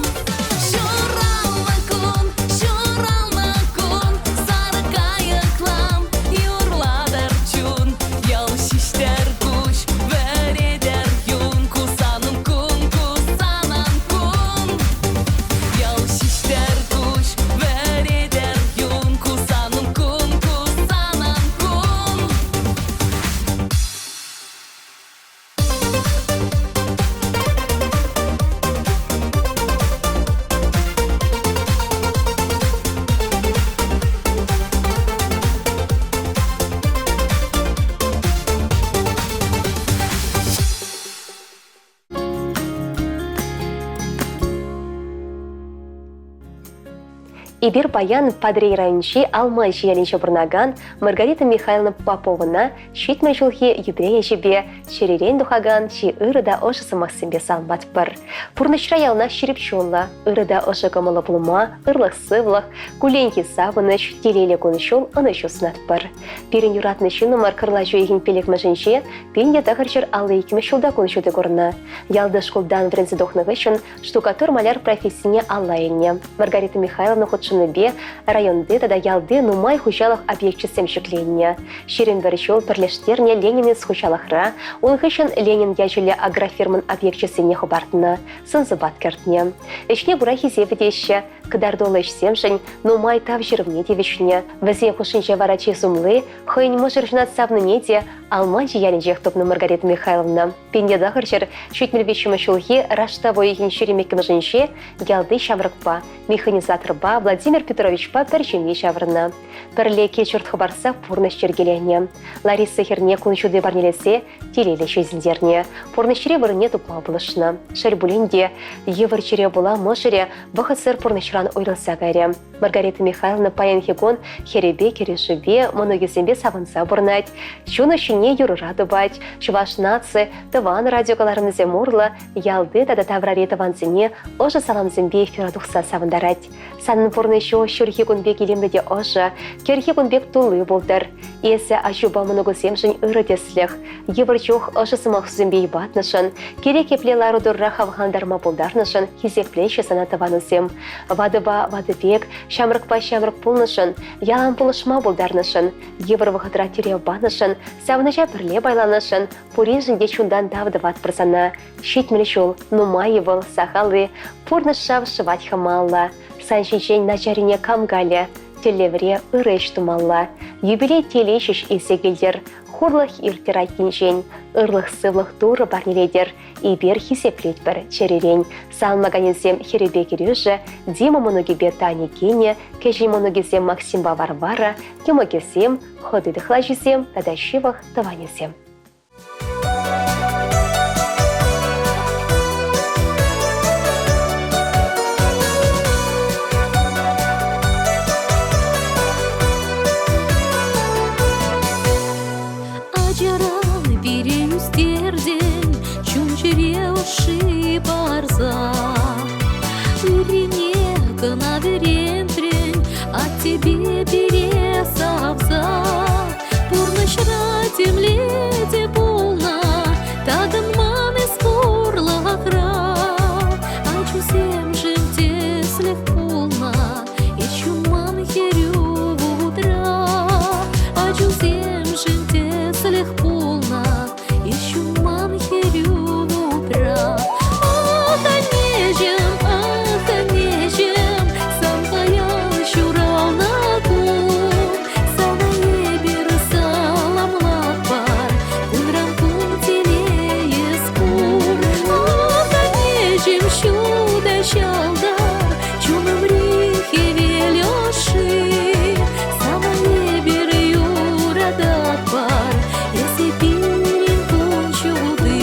Speaker 1: Эпир паян Патӑрьел районӗнчи Алманчӑ ялӗнче пурӑнакан Маргарита Михайловна Поповӑна 70 ҫулхи юбилей ячӗпе чӗререн тухакан чи ырӑ та ӑшӑ сӑмахсемпе саламлатпӑр. Пурнӑҫра яланах ҫирӗп чунлӑ, ырӑ та ӑшӑ кӑмӑллӑ пулма ырлӑх-сывлӑх, кулленхи савӑнӑҫ, телейлӗ кун-ҫул ӑнӑҫу сунатпӑр. Пирӗн юратнӑ ҫыннӑмӑр кӑрлач уйӑхӗн пиллӗкмӗшӗнче 1952 ҫулта кун ҫути курнӑ. Ялти шкултан вӗренсе тухнӑ хыҫҫӑн штукатур-маляр профессине алла илнӗ. Маргарита Михайловна хутшӑннипе районти тата ялти нумай хуҫалӑх объекчӗсем ҫӗкленнӗ. 21 ҫул пӗрлештернӗ Ленинец хуҫалӑхра, ун хыҫҫӑн Ленин ячӗллӗ агрофирмӑн объекчӗсене хӑпартнӑ, сӑн-сӑпат кӗртнӗ. Ӗҫне кура хисепӗ теҫҫӗ. Кӑтартуллӑ ӗҫсемшӗн нумай тав ҫырӑвне тивӗҫнӗ. Вӗсен хушшинче вара чи сумли хӑйӗн мӑшӑр ҫунат савнине те Алманчӑ ялӗнчех тупнӑ Маргарита Михайловна. 1973 ҫулхи раштав уйӑхӗн 22-мӗшӗнче ялти ҫамрӑкпа, механизаторпа Владимир Петровичпа пӗр ҫемье ҫаврӑннӑ. Пӗрле кил-ҫурт хӑпартса пурнӑҫ йӗркеленӗ. Лариса хӗрне кун ҫути парнелесе телейлӗ ҫитӗнтернӗ, пурнӑҫри вырӑнне тупма пулӑшнӑ. Шел пулин те, йывӑр чире пула мӑшӑрӗ вӑхӑтсӑр пурнӑҫран уйрӑлса кайрӗ. Маргарита Михайловна паянхи кун хӗрӗпе, кӗрешӳпе, мӑнукӗсемпе савӑнса пурӑнать, чун ӑшшине юрӑра тупать, чӑваш наци, тӑван радио кӑларӑмӗсем урлӑ ялти тата таврари тӑвансене ӑшӑ саламсемпе эфира тухса савӑнтарать. Санӑн пурнӑҫу ҫурхи кун пек илемлӗ те ӑшӑ, кӗрхи кун пек тулли пултӑр. Эсӗ аҫупа мӑнукусемшӗн ырӑ тӗслӗх. Йывӑр чух ӑшӑ сӑмахсемпе йӑпатнӑшӑн, кирек епле лару-тӑрура хавхалантарма пултарнӑшӑн хисеплеҫҫӗ сана тӑванусем. Ватӑпа ватӑ пек, ҫамрӑкпа ҫамрӑк пулнӑшӑн, ялан пулӑшма пултарнӑшӑн, йывӑр вӑхӑтра тӗрев панӑшӑн, савӑнӑҫа пӗрле пайланӑшӑн пуриншӗн те чунтан тав тӑватпӑр сана. 70 ҫул нумай-и вӑл, сахал-и, пурнӑҫ шав шӑвать хӑмалла. Сан ҫинчен начаррине кам калӗ? Тӗллевре ырӑ ӗҫ тумалла. Юбилей телей ҫеҫ илсе килтӗр, хурлӑх ирттӗр айккинчен. Ырлӑх-сывлӑх Турӑ парнелетӗр. Эпир хисеплетпӗр чӗререн. Салмаканӗсем хӗрӗпе кӗрӳшӗ, Дима мӑнукӗпе Таня кинӗ, кӗҫӗн мӑнукӗсем Максимпа Варвара, йӑмӑкӗсем, хӑти тӑхлачисем тата ҫывӑх тӑванӗсем.
Speaker 10: Ачаран пире ӳстертӗн, чун-чӗре ӑшши парса. Ыррине кӑна вӗрентрӗн, аттепе пире савса. Пурнӑҫра темле те пулнӑ, такӑнман эс пурлӑхра. Ачусемшӗн тӗслӗх пулнӑ, эс ҫунман хӗрӳ вутра. Ачусемшӗн тӗслӗх пулнӑ, эс ҫунман хӗрӳ вутра. Ах, аннеҫӗм, ах, аннеҫӗм, сан хаял ҫуралнӑ кун. Сана эпир саламлатпӑр, кунран кун телейӗс пур. Ах, аннеҫӗм, ҫутӑ ҫӑлтӑр, чунӑмри хӗвел ӑшши. Сана эпир юрататпӑр, эсӗ пирӗн кун ҫути.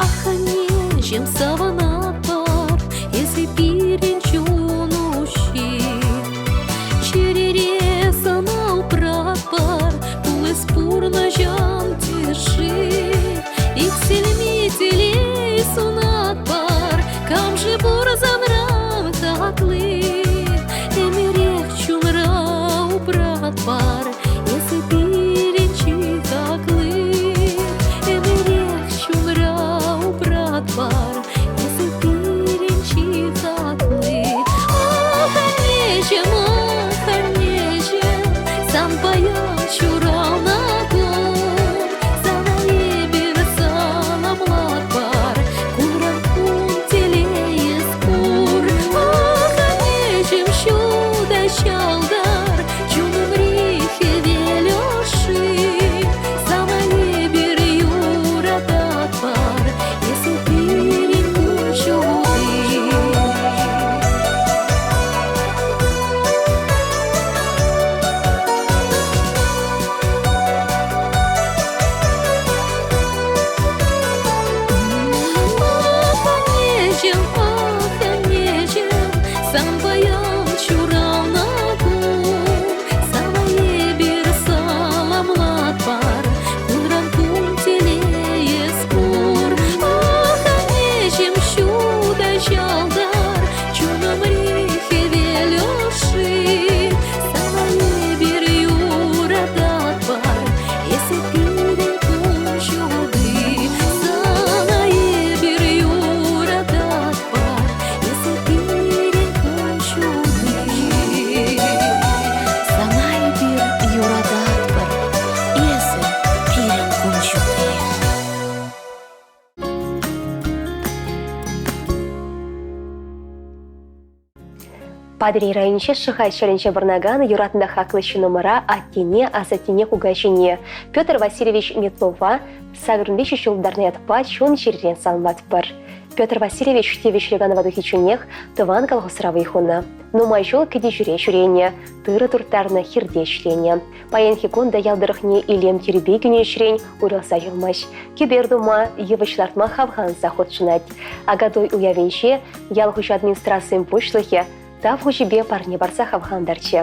Speaker 10: Ах, аннеҫӗм, савӑнатпӑр, эсӗ пирӗн чун уҫҫи. Чӗрере сана упратпӑр, пулас пурнӑҫӑн тӗшши. Иксӗлми телей сунатпӑр, кам-ши пур санран хакли? Ӗмӗрех чунра упратпӑр, эсӗ пирӗн чи хакли. Ӗмӗрех чунра упратпӑр.
Speaker 1: Патӑрьел районӗнче Шӑхаль ҫӗрӗнче пурӑнакан юратнӑ хаклӑ ҫыннӑмӑра аттене, асаттене, кукаҫине Петр Васильевич Метлова 83 ҫул тултарнӑ ятпа чун-чӗререн саламлатпӑр. Петр Васильевич тивӗҫлӗ канӑва тухичченех тӑван колхозра вӑй хунӑ. Нумай ҫул кӗтӳҫӗре ҫӳренӗ, тырӑ турттарнӑ, хирте ӗҫленӗ. Паянхи кун та ял тӑрӑхне илем тирпей кӳнӗ ӗҫрен уйрӑлса юлмасть. Кӗпер тума, йывӑҫ лартма хавхаланса хутшӑнать. Акатуй уявӗнче ял хуҫа администрацийӗн пуҫлӑхӗ тав хучӗпе парне парса хавхалантарчӗ.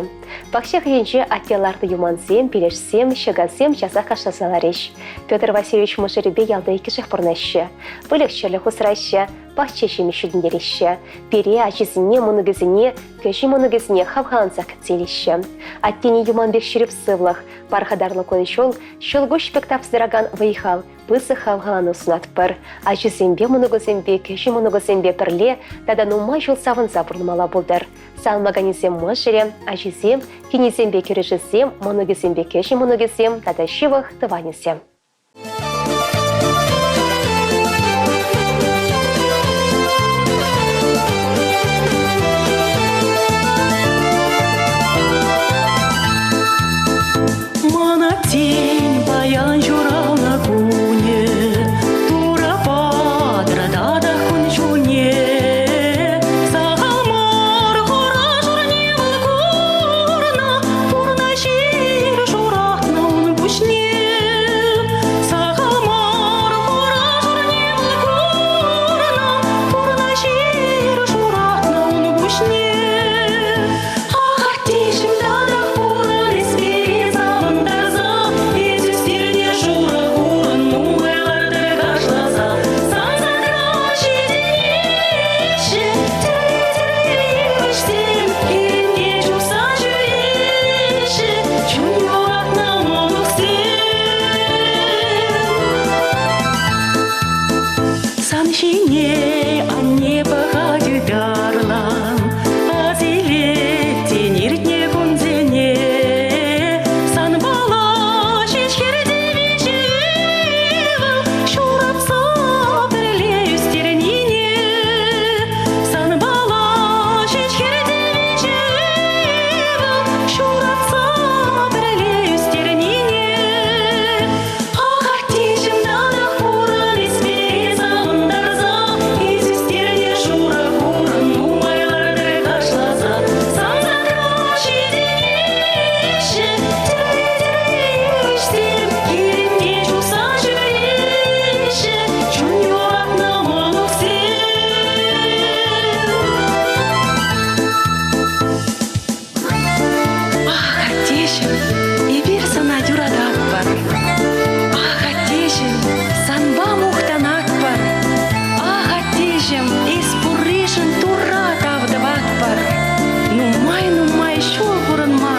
Speaker 1: Пахча хыҫӗнче атте лартнӑ юмансем, пилешсем, ҫӑкасем часах кашласа ларӗҫ. Петр Васильевич мӑшӑрӗпе ялта иккӗшех пурӑнаҫҫӗ. Выльӑх-чӗрлӗх усраҫҫӗ, пахча ҫимӗҫ ҫитӗнтереҫҫӗ. Пире, ачисене, мӑнукӗсене, кӗҫӗн мӑнукӗсене хавхалансах кӗтсе илеҫҫӗ. Аттене юман пек ҫирӗп сывлӑх, пархатарлӑ кун-ҫул, ҫӑлкуҫ пек тапса тӑракан вӑй-хал, пысӑк хавхалану сунатпӑр. Ачисемпе, мӑнукӗсемпе, кӗҫӗн мӑнукӗсемпе пӗрле тата нумай ҫул савӑнса пурӑнмалла пултӑр. Салмаканӗсем мӑшӑрӗ, ачисем, кинӗсемпе кӗрӳшӗсем, мӑнукӗсемпе кӗҫӗн мӑнукӗсем тата ҫывӑх тӑванӗсем.
Speaker 2: Мана тин паян ҫуралнӑ кунӗ, Турӑ патӑр татах кун-ҫулне. Сахал мар хура-шурне вӑл курнӑ, Пурнӑҫ ир шуратнӑ ун пуҫне. Сахал мар хура-шурне вӑл курнӑ, Пурнӑҫ ир шуратнӑ ун пуҫне. Ах, аттеҫӗм, татах пурӑн эс пире савӑнтарса, Эс ӳстернӗ шурӑ хурӑн нумай лартӑр кашласа. Сан садра ҫитӗнеҫҫӗ тӗрлӗ-тӗрлӗ йывӑҫсем, хирӗнте чупса ҫӳреҫҫӗ чун юратнӑ мӑнуксем. Сан ҫине анне пӑхать ытарлан, Ас илет иртнӗ кунсене. Санпала ҫеҫ хӗрте виҫӗ ывӑл ҫуратса пӗрле ӳстернине. Санпала ҫеҫ хӗрте виҫӗ ывӑл ҫуратса пӗрле ӳстернине. Ах, аттеҫӗм, татах пурӑн эс пире савӑнтарса, Эс ӳстернӗ шурӑ хурӑн нумай лартӑр кашласа. Сан садра ҫитӗнеҫҫӗ тӗрлӗ-тӗрлӗ йывӑҫсем, хирӗнте чупса ҫӳреҫҫӗ чун юратнӑ мӑнуксем. Ах, аттеҫӗм, эпир сана юрататпӑр. Ах, аттеҫӗм, санпа мухтанатпӑр. Ах, аттеҫӗм, эс пурришӗн Турра тав тӑватпӑр. Нумай-нумай ҫул пурӑнма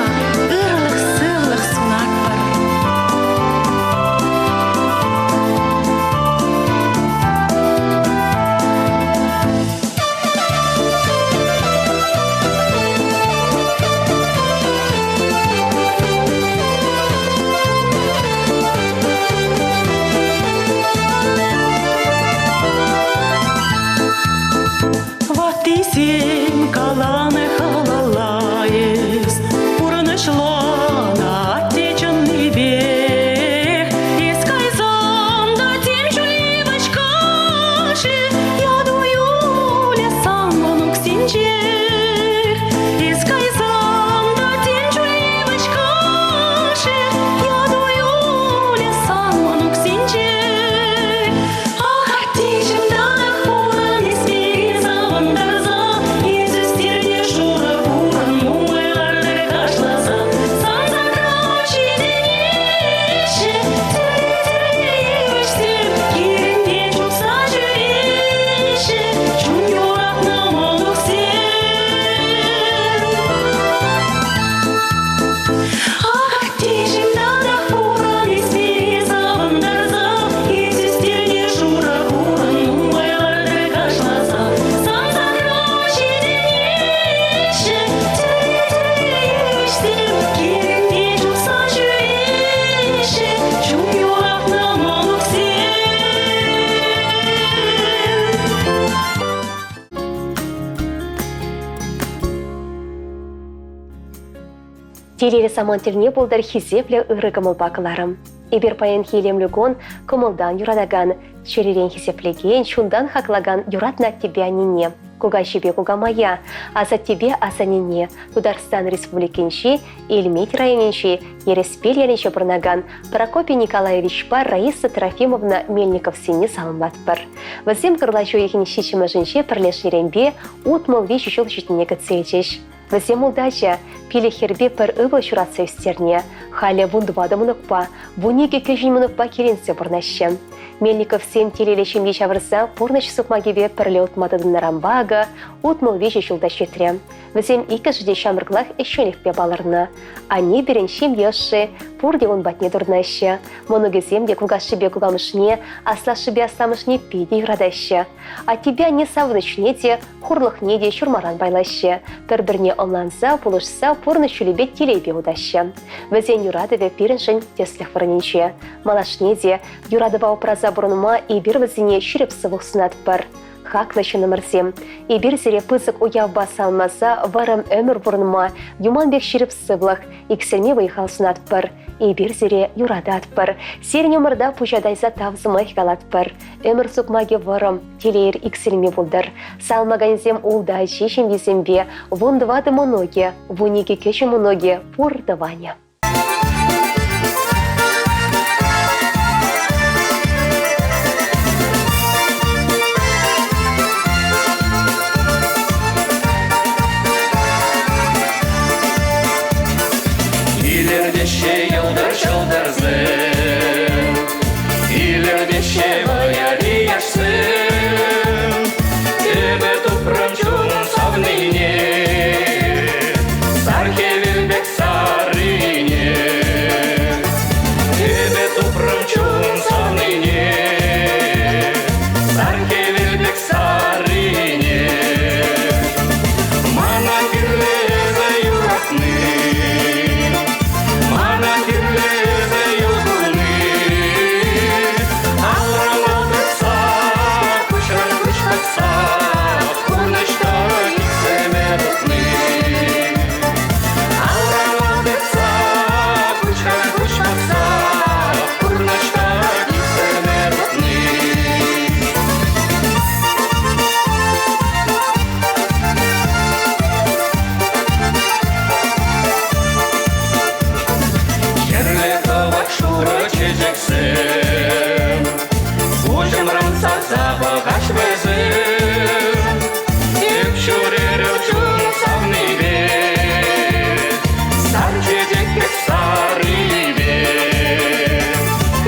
Speaker 2: ырлӑх-сывлӑх сунатпӑр. Ваттисем каланӑ халалла эс, Пурнӑҫланӑ атте чӑннипех. Эс кайсан та тем чуль йывӑҫ кашӗ, Яту юлӗ сан мӑнуксенчех. Эс кайсан та тем чуль йывӑҫ кашӗ, Яту юлӗ сан мӑнуксенчех. Ах, аттеҫӗм, татах пурӑн эс пире савӑнтарса,
Speaker 1: Телейлӗ самант тӗлне пултӑр хисеплӗ ырӑ кӑмӑлпа кӑларӑм. Эпир паянхи илемлӗ кун кӑмӑлтан юратакан, чӗререн хисеплекен, чунтан хаклакан юратнӑ аттепе аннене, кукаҫипе кукамая, асаттепе асаннене, Тутарстан Республикинчи Элмет районӗнчи Ереспел ялӗнче пурӑнакан Прокопий Николаевичпа Раиса Трофимовна Мельниковсене саламлатпӑр. Вӗсем кӑрлач уйӑхӗн ҫиччӗмӗшӗнче пӗрлешнӗренпе 63 ҫул ҫитнине кӗтсе илчӗҫ. Вӗсем ултаҫӑ, пилӗк хӗрпе пӗр ывӑл ҫуратса ӳстернӗ. Халӗ 14 мӑнукпа, 12 кӗҫӗн мӑнукпа киленсе пурӑнаҫҫӗ. Мельниковсем телейлӗ ҫемье ҫавӑрса пурнӑҫ сукмакӗпе пӗрле утма тытӑннӑранпа акӑ 63 ҫулта ҫитрӗ. Вӗсем иккӗшӗ те ҫамрӑклах ӗҫченлӗхпе палӑрнӑ. Анне пирӗн ҫемье ӑшши, пурте ун патне туртӑнаҫҫӗ. Мӑнукӗсем те кукашшӗпе кукамӑшне, аслашшӗпе асламӑшне питӗ юратаҫҫӗ. Аттепе анне савӑнӑҫне те, хурлӑхне те ҫурмаран пайлаҫҫӗ. Пӗр-пӗрне ӑнланса, пулӑшса пурнӑҫ ҫулӗпе телейпе утаҫҫӗ. Вӗсен юратӑвӗ пирӗншӗн тӗслӗх вырӑнӗнче. Малашне те юратӑва упраса пурӑнма эпир вӗсене ҫирӗп сывлӑх сунатпӑр. Хаклӑ ҫыннӑмӑрсем, эпир сире пысӑк уявпа саламласа вӑрӑм ӗмӗр пурӑнма, юман пек ҫирӗп сывлӑх, иксӗлми вӑй-хал сунатпӑр. Эпир сире юрататпӑр. Сирӗн умӑрта пуҫа тайса тав сӑмах калатпӑр. Ӗмӗр сукмакӗ вӑрӑм, телейӗр иксӗлми пултӑр. Салмакансем ултӑ ачи ҫемйисемпе 14 мӑнукӗ, 12 кӗҫӗн мӑнукӗ пур тӑванӗ.
Speaker 5: Илӗртеҫҫӗ йӑлтӑр ҫӑлтӑрсем, Илӗртеҫҫӗ вӑяри яшсем. Эпӗ тупрӑм чун савнине, Сар хӗвел пек саррине. Эпӗ тупрӑм чун савнине, Сар хӗвел пек саррине. Мана кирлӗ эсӗ юратни, Мана кирлӗ эсӗ юлни. Алран ал тытса, куҫран куҫ пӑхса, Пурнӑҫ иксӗмӗр утни. Алран ал тытса, куҫран куҫ пӑхса, Пурнӑҫ иксӗмӗр утни. Хӗрлӗ кӑвак шурӑ чечексем Куҫӑмран сарса пӑхаҫ вӗсем. Эп ҫӳрерӗм чун савнипе, Сар чечек пек саррипе.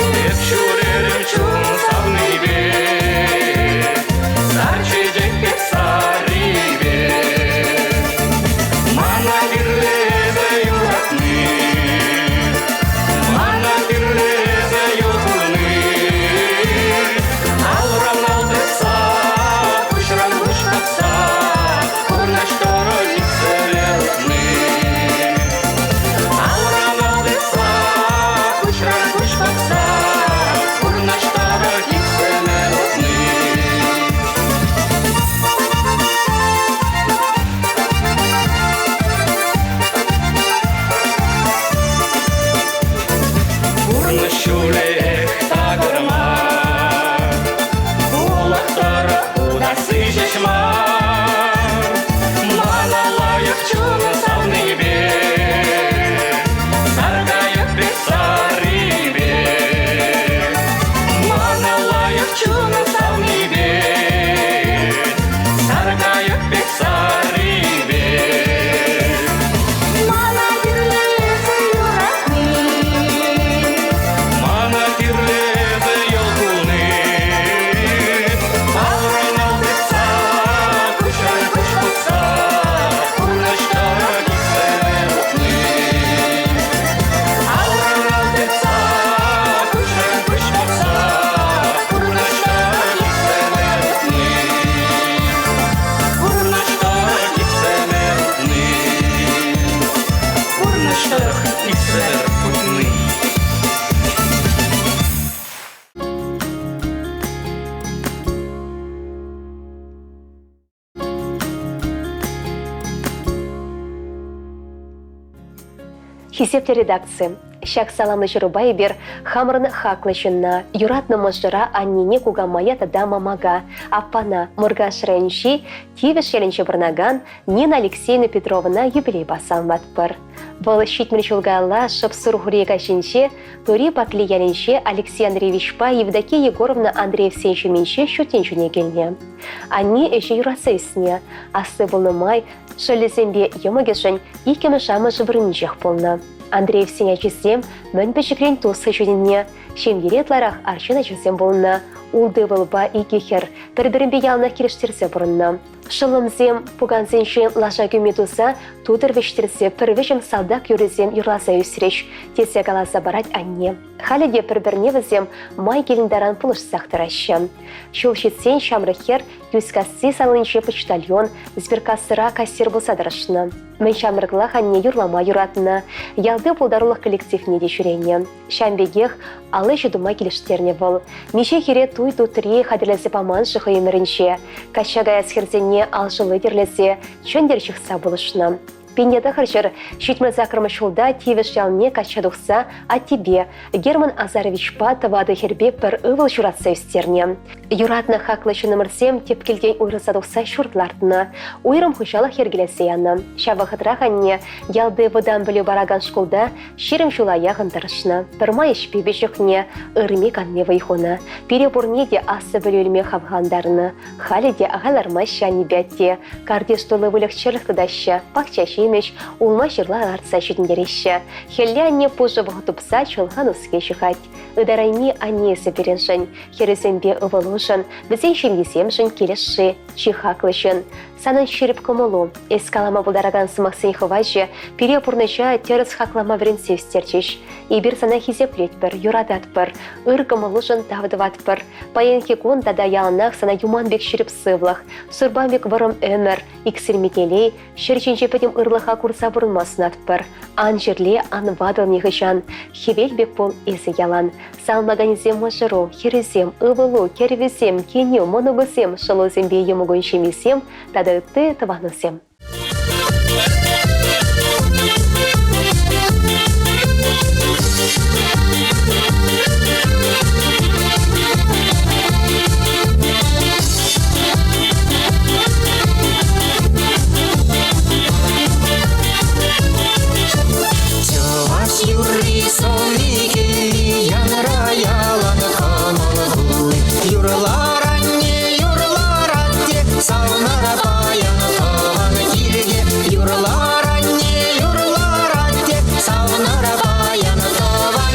Speaker 5: Эп ҫӳрерӗм чун савнипе, Сар чечек пек саррипе. Мана кирлӗ эсӗ юратни, Мана кирлӗ эсӗ юратни. Алран ал тытса,
Speaker 1: Хисеплӗ редакци, ҫак саламлӑ ҫырупа эпир хамӑрӑн хаклӑ ҫынна, юратнӑ мӑшӑра, аннене, кукамая тата мамака, аппана, Муркаш районӗнчи Тивӗш ялӗнче пурӑнакан Нина Алексеевна Петровӑна юбилейпа саламлатпӑр. Вӑл 70 ҫул каялла шӑп Сурхури каҫӗнче Тури Пакли ялӗнче Алексей Андреевичпа Евдокия Егоровна Андреевсен ҫумӗнче ҫут тӗнчене килнӗ. Анне ӗҫе юратса ӳснӗ. Асли пулнӑ май шӑллӗсемпе йӑмӑкӗшӗн иккӗмӗш амӑшӗ вырӑнӗнчех пулнӑ. Андреевсен ачисем мӗн пӗчӗкрен туслӑ ҫитӗннӗ. Ҫемьере ытларах арҫын ачасем пулнӑ. Ултӑ ывӑлпа икӗ хӗр пӗр-пӗринпе яланах килӗштерсе пурӑннӑ. Шӑллӑмсем пукансенчен лаша кӳми туса тутӑр вӗҫтерсе пӗр вӗҫӗм салтак юррисем юрласа ӳсрӗҫ, тесе каласа парать анне. Халӗ те пӗр-пӗрне вӗсем май килнӗ таран пулӑшсах тӑраҫҫӗ. Ҫул ҫитсен ҫамрӑк хӗр Йӳҫкасси салинче почтальон, сберкассӑра кассир пулса тӑрӑшнӑ. Мӗн ҫамрӑклах анне юрлама юратнӑ, ялти пултарулӑх коллективне те ҫӳренӗ. Ҫавӑн пекех ал ӗҫӗ тума килӗштернӗ вӑл. Миҫе хӗре туй тутри хатӗрлесе паман-ши хӑй ӗмӗрӗнче? Качча каяс хӗрсене алшӑлли тӗрлесе, чӗнтӗр ҫыхса пулӑшнӑ. 1978 ҫулта Тивӗш ялне качча тухса аттепе Герман Азаровичпа тӑватӑ хӗрпе пӗр ывӑл ҫуратса ӳстернӗ. Юратнӑ хаклӑ ҫыннӑмӑрсем тӗп килтен уйрӑлса тухса ҫурт лартнӑ, уйрӑм хуҫалӑх йӗркелесе янӑ. Ҫав вӑхӑтрах анне ялти вӑтам пӗлӳ паракан шкулта 20 ҫула яхӑн тӑрӑшнӑ. Пӗрмай ӗҫпе пиҫӗхнӗ, ырми-канми вӑй хунӑ. Пире пурне те аслӑ пӗлӳ илме хавхалантарнӑ. Халӗ те ахаль лармаҫҫӗ аннепе атте. Картиш тулли выльӑх-чӗрлӗх тытаҫҫӗ, пахча ҫимӗҫ, улма-ҫырла лартса ҫитӗнтереҫҫӗ. Хӗлле анне пушӑ вӑхӑт тупса чӑлха-нуски ҫыхать. Ытарайми анне эсӗ пирӗншӗн, хӗрӗсемпе ывӑлушӑн, вӗсен ҫемйисемшӗн килӗшши, чи хаклӑ ҫын. Санӑн ҫирӗп кӑмӑлу, эс калама пултаракан сӑмахсен хӑвачӗ пире пурнӑҫа тӗрӗс хаклама вӗрентсе ӳстерчӗҫ. Эпир сана хисеплетпӗр, юрататпӑр, ыр кӑмӑлушӑн тав тӑватпӑр. Паянхи кун тата яланах сана юман пек ҫирӗп сывлӑх, сурпан пек вӑрӑм ӗмӗр, иксӗлми телей, ҫӗр ҫинче пӗтӗм ырлӑха курса пурӑнма сунатпӑр. Ан чирле, ан ватӑл нихӑҫан, хӗвел пек пул эсӗ ялан. Салмаканӗсем мӑшӑру, хӗрӗсем, ывӑлу, кӗрӗвӗсем, кинӳ, мӑнукусем, шӑллусемпе йӑмӑкун ҫемйисем тата ытти тӑванусем.
Speaker 5: Чӑваш юрри сӑвви кӗвви янра ялан кӑмӑл тулли. Юрлар анне, юрлар атте, савнара паян тӑван килте. Юрлар анне, юрлар атте, савнара паян тӑван.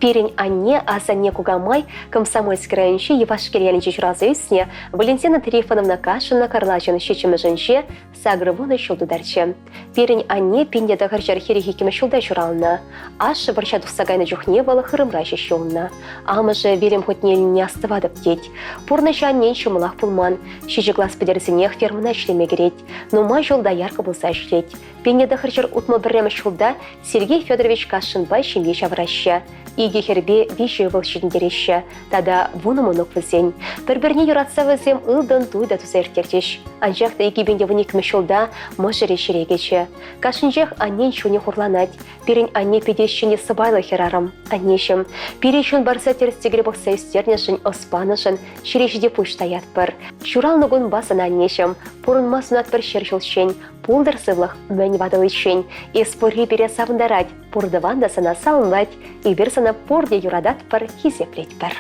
Speaker 1: Пирӗн анне, асанне, кукамай Комсомольски районӗнчи Йӑвашкел ялӗнче ҫуралса ӳснӗ Валентина Трифоновна Кашина Карлачӑн ҫиччӗмӗшӗнче 80 ҫул тутарчӗ. Пирӗн анне 1942 ҫулта ҫуралнӑ. Ашшӗ вӑрҫа тухса кайнӑ чухне вӑл хырӑмра ҫеҫ юлнӑ. Амӑшӗ вилӗм хутне илнине астӑватӑп тет. Пурнӑҫ аннен ҫӑмӑлах пулман. Ҫичӗ класс пӗтерсенех фермӑна ӗҫлеме кӗрет. Нумай ҫул доярка пулса ӗҫлет. 1961 ҫулта Сергей Федорович Кашинпа ҫемье ҫавӑраҫҫӗ. Икӗ хӗрпе виҫӗ ывӑл ҫитӗнтереҫҫӗ тата вунӑ мӑнук вӗсен. Пӗр-пӗрне юратса вӗсем ылтӑн туй та туса ирттерчӗҫ. Анчах та 2012 ҫулта мӑшӑрӗ ҫӗре кӗчӗ. Кашнинчех аннен чунӗ хурланать. Пирӗн анне питӗ ҫӗнӗ сӑпайлӑ хӗрарӑм. Аннеҫӗм, пире чун парса тӗрӗс-тӗкел пӑхса ӳстернӗшӗн, ӑс панӑшӑн ҫӗре ҫити пуҫ таятпӑр. Ҫуралнӑ кунпа сана, аннеҫӗм, пурӑнма сунатпӑр ҫӗр ҫулччен. Пултӑр сывлӑх мӗн ватӑличчен. Эс пурри пире савӑнтарать, пур тӑван та сана саламлать. Эпир сана пурте юрататпӑр, хисеплетпӗр.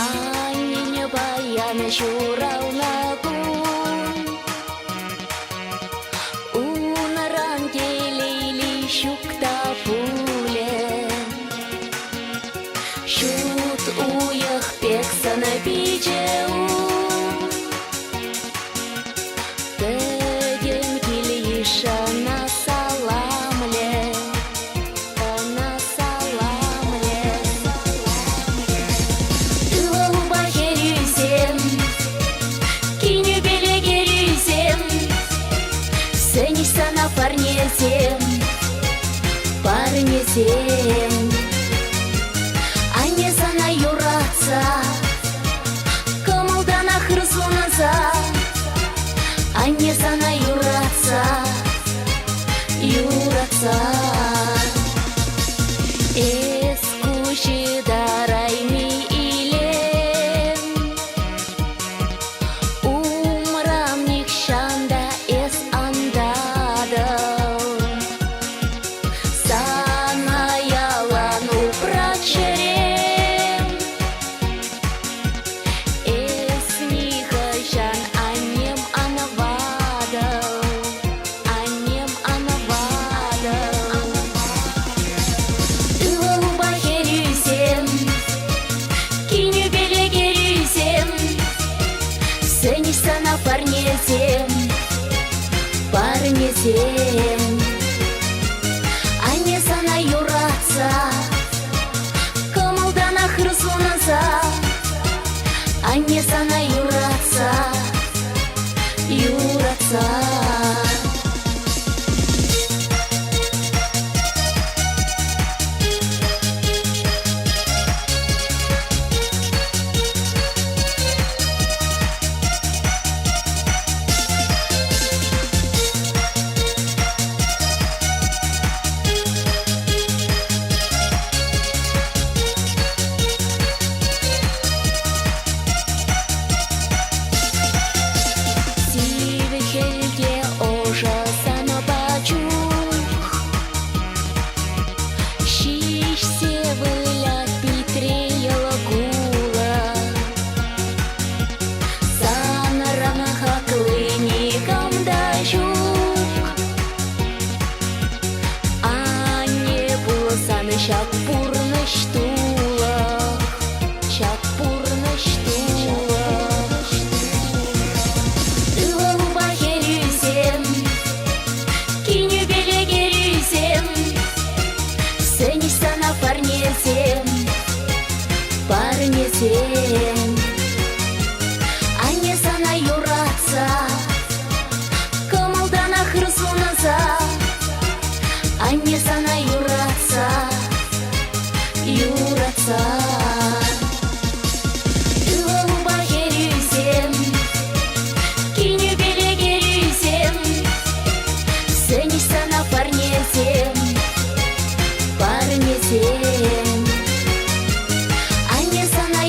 Speaker 9: Аннене паян ҫуралнӑ кун, Унран телейли ҫук та пулӗ. Ҫут уйӑх пек сӑнӑ пичӗ ун. Пӗтӗм кил-йыш ӑна саламлӗ, ӑна саламлӗ. Ывӑлупа хӗрӳсем, кинӳпеле кӗрӳсем, сӗнӗҫ сана парнесем, парнесем. Анне сана юратса Кӑмӑлтанах ырсунӑнса, Анне сана юратса, юратса. Эс куҫ ытарайми илем, Умран нихҫан та эс ан татӑл. Сана ялан упрать чӗрем. Эс нихӑҫан аннем ан ватӑл, аннем ан ватӑл. Ывӑлупа хӗрӳсем, кинӳпеле кӗрӳсем, сӗнӗҫ сана парнесем, парнесем. Анне сана юратса Кӑмӑлтанах ырсунӑнса, Анне сана юратса, юратса. Сивӗ хӗлте ӑшӑ санӑпа чух Ҫиҫсе вылять питре йӑл кулӑ. Санран хакли никам та ҫук. Анне пулсан ҫак пурнӑҫ тулӑх, ҫак пурнӑҫ тулӑх. Ывӑлупа хӗрӳсем, кинӳпеле кӗрӳсем, сӗнӗҫ сана парнесем, парнесем. Анне сана юратса Кӑмӑлтанах ырсунӑнса, Анне сана юратса, юратса. Ывӑлупа хӗрӳсем, кинӳпеле кӗрӳсем, Сӗнӗҫ сана парнесем, парнесем. Анне сана.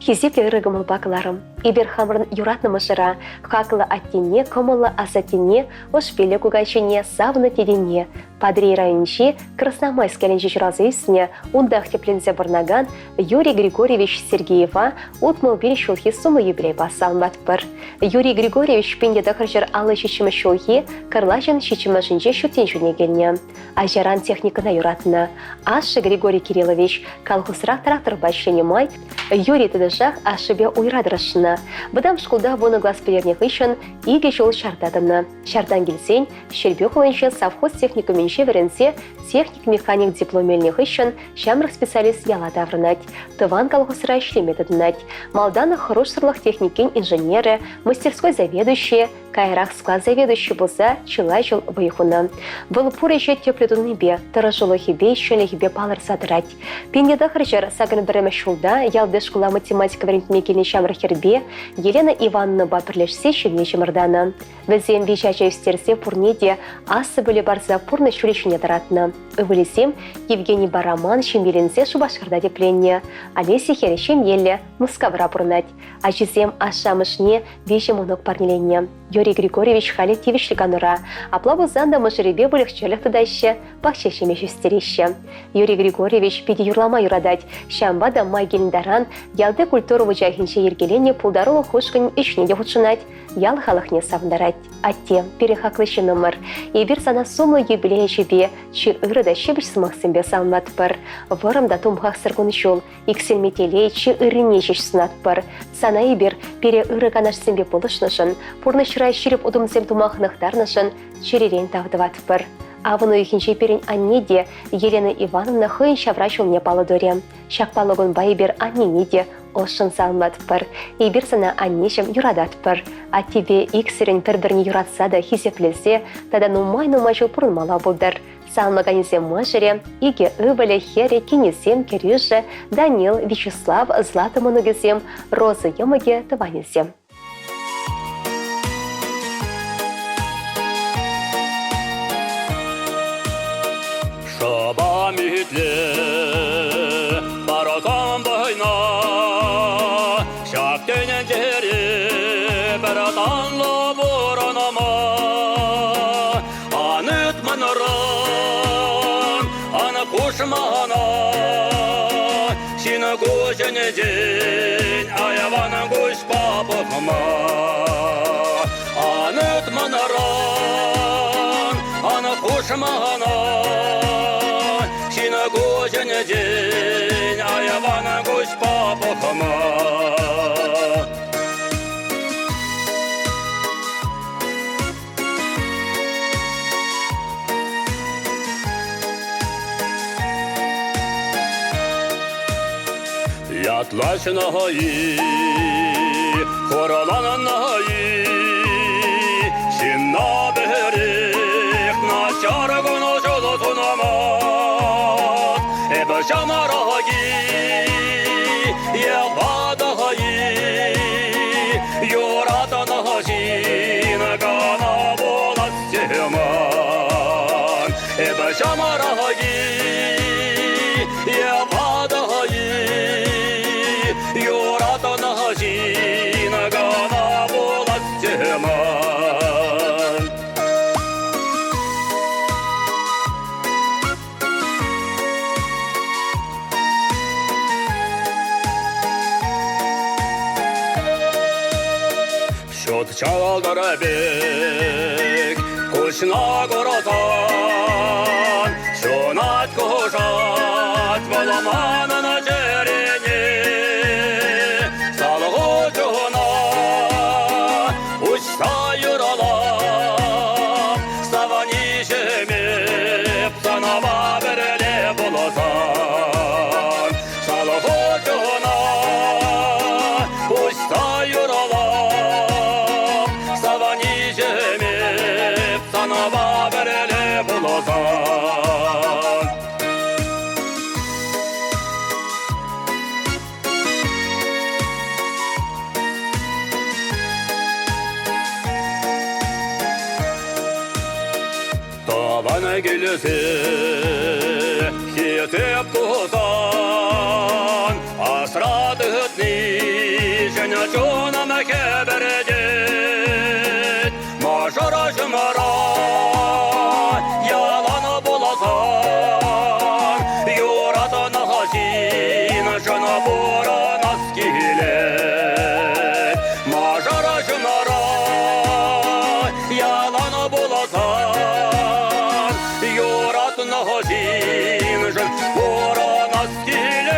Speaker 1: Хисеплӗ ырӑ кӑмӑлпа кӑларӑм. Эпир хамӑрӑн юратнӑ мӑшӑра, хаклӑ аттене, кӑмӑллӑ асаттене, ӑш-пиллӗ кукаҫине, савнӑ тетене, Патӑрьел районӗнчи Красномайск ялӗнче ҫуралса ӳснӗ, унтах тӗпленсе пурӑнакан Юрий Григорьевич Сергеева 65 ҫулхи сумлӑ юбилейпа саламлатпӑр. Юрий Григорьевич 1957 ҫулхи кӑрлачӑн ҫиччӗмӗшӗнче ҫут тӗнчене килнӗ. Ачаран техникӑна юратнӑ. Ашшӗ Григорий Кириллович колхозра тракторпа ӗҫленӗ май Юрий тӑтӑшах ашшӗпе уйра тӑрӑшнӑ. Вӑтам шкулта вунӑ класс пӗтернӗ хыҫҫӑн икӗ ҫул ҫарта тӑнӑ. Ҫартан килсен Ҫӗрпӳ хулинче совхоз техникумӗнче вӗренсе техник-механик диплом илнӗ хыҫҫӑн ҫамрӑк специалист яла таврӑнать, тӑван колхозра ӗҫлеме тытӑнать. Малтан хӑрушсӑрлӑх техникин инженерӗ, мастерской заведующийӗ, каярах склад заведующийӗ пулса чылай ҫул вӑй хунӑ. Вӑл пур ӗҫе тӗплӗ тунипе, тӑрӑшулӑхӗпе, ҫӗнӗлӗхӗпе палӑрса тӑрать. 1981 ҫулта ялти шкула математика вӗрентме килнӗ ҫамрӑк хӗрпе Елена Ивановнӑпа пӗрлешсе ҫемье чӑмӑртанӑ. Вӗсем виҫ ача ӳстерсе пурне те аслӑ пӗлӳ парса пурнӑҫ ҫулӗ ҫине тӑратнӑ. Ывӑлӗсем Евгенийпа Роман ҫемьеленсе Шупашкарта тӗпленнӗ. Олеся хӗрӗ ҫемьеллӗ, Мускавра пурӑнать. Ачисем ашшӗ-амӑшне виҫӗ мӑнук парнеленнӗ. Юрий Григорьевич халӗ тивӗҫлӗ канура. Апла пулсан та мӑшӑрӗпе выльӑх-чӗрлӗх тытаҫҫӗ, пахча ҫимӗҫ ӳстереҫҫӗ. Юрий Григорьевич питӗ юрлама юратать. Ҫавӑнпа та май килнӗ таран ялти культура вучахӗнче йӗркеленӗ пултарулӑх ушкӑнӗн ӗҫне те хутшӑнать, ял халӑхне савӑнтарать. Атте, пире хаклӑ ҫыннӑмӑр, эпир сана сумлӑ юбилей ячӗпе чи ырӑ та ҫепӗҫ сӑмахсемпе саламлатпӑр. Вӑрӑм та тумхахсӑр кун-ҫул, иксӗлми телей чи ыррине ҫеҫ сунатпӑр. Сана эпир пире ырӑ канашсемпе пулӑшнӑшӑн, пурнӑҫра ҫирӗп утӑмсем тума хӑнӑхтарнӑшӑн чӗререн тав тӑватпӑр. Авӑн уйӑхӗнче пирӗн анне те Елена Ивановна хӑйӗн ҫавра ҫулне паллӑ турӗ. Ҫак паллӑ кунпа эпир аннене те ӑшшӑн саламлатпӑр. Эпир сана аннеҫӗм юрататпӑр. Аттепе иксӗрӗн пӗр-пӗрне юратса та хисеплесе тата нумай-нумай ҫул пурӑнмалла пултӑр. Саламлаканӗсем мӑшӑрӗ, икӗ ывӑлӗ, хӗрӗ, кинӗсем, кӗрӳшӗ, Данил, Вячеслав, Злата мӑнукӗсем, Роза йӑмӑкӗ, тӑванӗсем.
Speaker 11: Шӑпам итле, паракан вӑйна, ҫак тӗнчере пӗр танлӑ пурӑнма. Ан ыт манран, ан хуш мана, ҫын куҫӗнчен айван куҫпа пӑхма. Ан ыт манран, ан хуш мана, ҫын куҫӗнчен айван куҫпа пӑхма. Ятлаҫнӑ-и, хураланнӑ-и, ҫынна пӗрех начар кун ҫул сунаман. Эпӗ ҫамрӑк-и е ватӑ-и, юратнӑ ҫын кӑна пуласчӗ ман. Эпӗ ҫамрӑк-и е ватӑ-и, юратнӑ ҫын кӑна пуласчӗ ман. Ҫут чалтӑр пек куҫна курсан, ҫунать кушать вӑл манӑн чӗрене. Салху чуна уҫса юрлап, савӑнишӗме санапа пӗрле пулсан. Салху чуна уҫса юрлап, савӑнишӗме санапа пӗрле пулсан. Тӑван килсе хисеп тусан, асра тытни. Ҫыншӑн пурӑнас килет.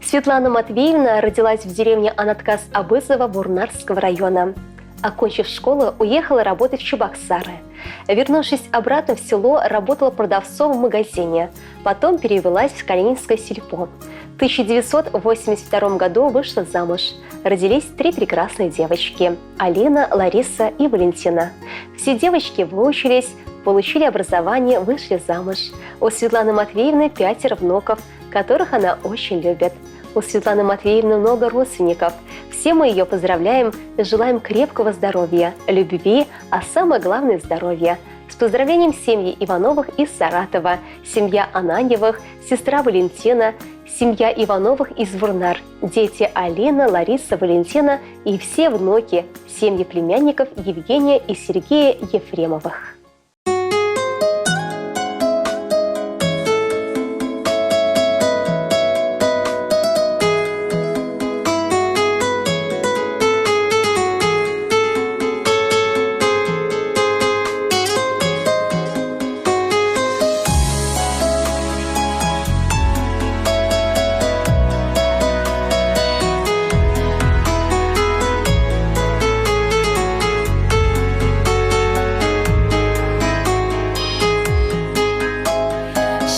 Speaker 1: Светлана Матвеевна родилась в деревне Анаткас-Абызово Вурнарского района. Окончив школу, уехала работать в Чебоксары. Вернувшись обратно в село, работала продавцом в магазине. Потом перевелась в Калининское сельпо. В 1982 году вышла замуж. Родились три прекрасные девочки – Алина, Лариса и Валентина. Все девочки выучились, получили образование, вышли замуж. У Светланы Матвеевны пятеро внуков, которых она очень любит. У Светланы Матвеевны много родственников. Все мы ее поздравляем, желаем крепкого здоровья, любви, а самое главное – здоровья. С поздравлением семьи Ивановых из Саратова, семья Ананьевых, сестра Валентина, семья Ивановых из Вурнар, дети Алина, Лариса, Валентина и все внуки, семьи племянников Евгения и Сергея Ефремовых.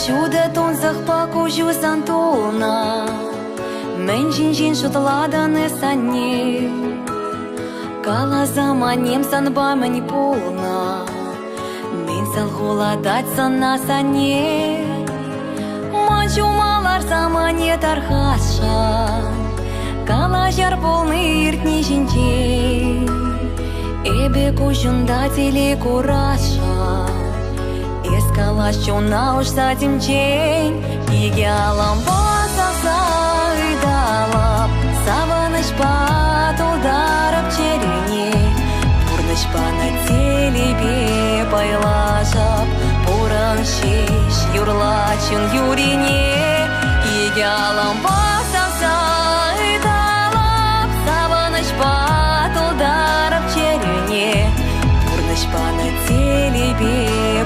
Speaker 2: Ҫутӑ тунсӑхпа куҫу сан тулнӑ, Мӗн ҫинчен шутлатӑн эс, анне? Каласам, аннем, санпа мӗн пулнӑ? Мӗн салхулатать сана, санне? Ман ҫума ларсам, анне, тархасшӑн, Калаҫар пулни иртни ҫинчен. Эпӗ куҫунта телей курасшӑн, Эс калаҫ чуна уҫса темчен, Икӗ алампа савса ыталап, Савӑнӑҫпа тултарӑп чӗрене. Пурнӑҫ панӑ телейпе пайлашӑп, Пурӑн ҫеҫ, юрла чун юрине. Икӗ алампа савса ыталап, Савӑнӑҫпа тултарӑп чӗрене. Пурнӑҫ панӑ телейпе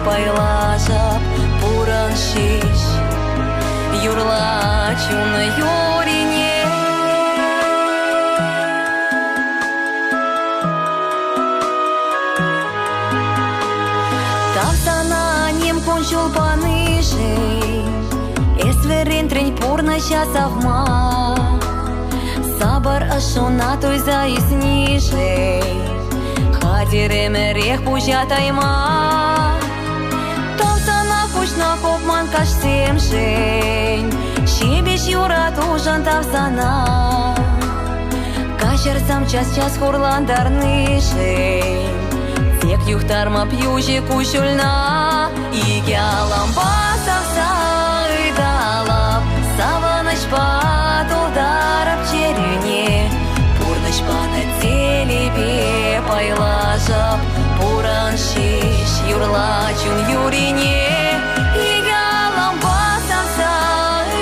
Speaker 2: пайлашӑп, Пурӑн ҫеҫ, юрла чун юрине. Тав сана ним кун-ҫул панишӗн, Эс вӗрентрӗн пурнӑҫа савма. Сапӑр ӑшшуна туйса ӳснишӗн Хатӗр ӗмӗрех пуҫа тайма. Тав сана куҫна хупман каҫсемшӗн, Ҫепӗҫ юратушӑн тав сана. Каҫарсам час-час хурлантарнишӗн, Тек юхтармап юҫӗ куҫҫульна. Икӗ алампа савса ыталап, Савӑнӑҫпа тултарӑп чӗрӳне. Пурнӑҫ панӑ телейпе пайлашӑп, Пурӑн ҫеҫ, юрла чун юрине. Икӗ алампа савса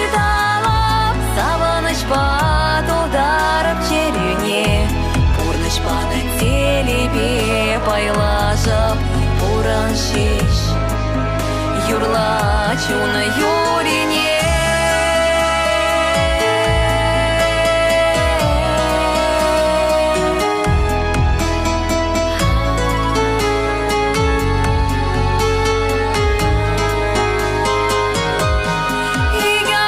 Speaker 2: ыталап, Савӑнӑҫпа тултарӑп чӗрӳне. Пурнӑҫ панӑ телейпе пайлашӑп, Пурӑн ҫеҫ, юрла чун юрине. Икӗ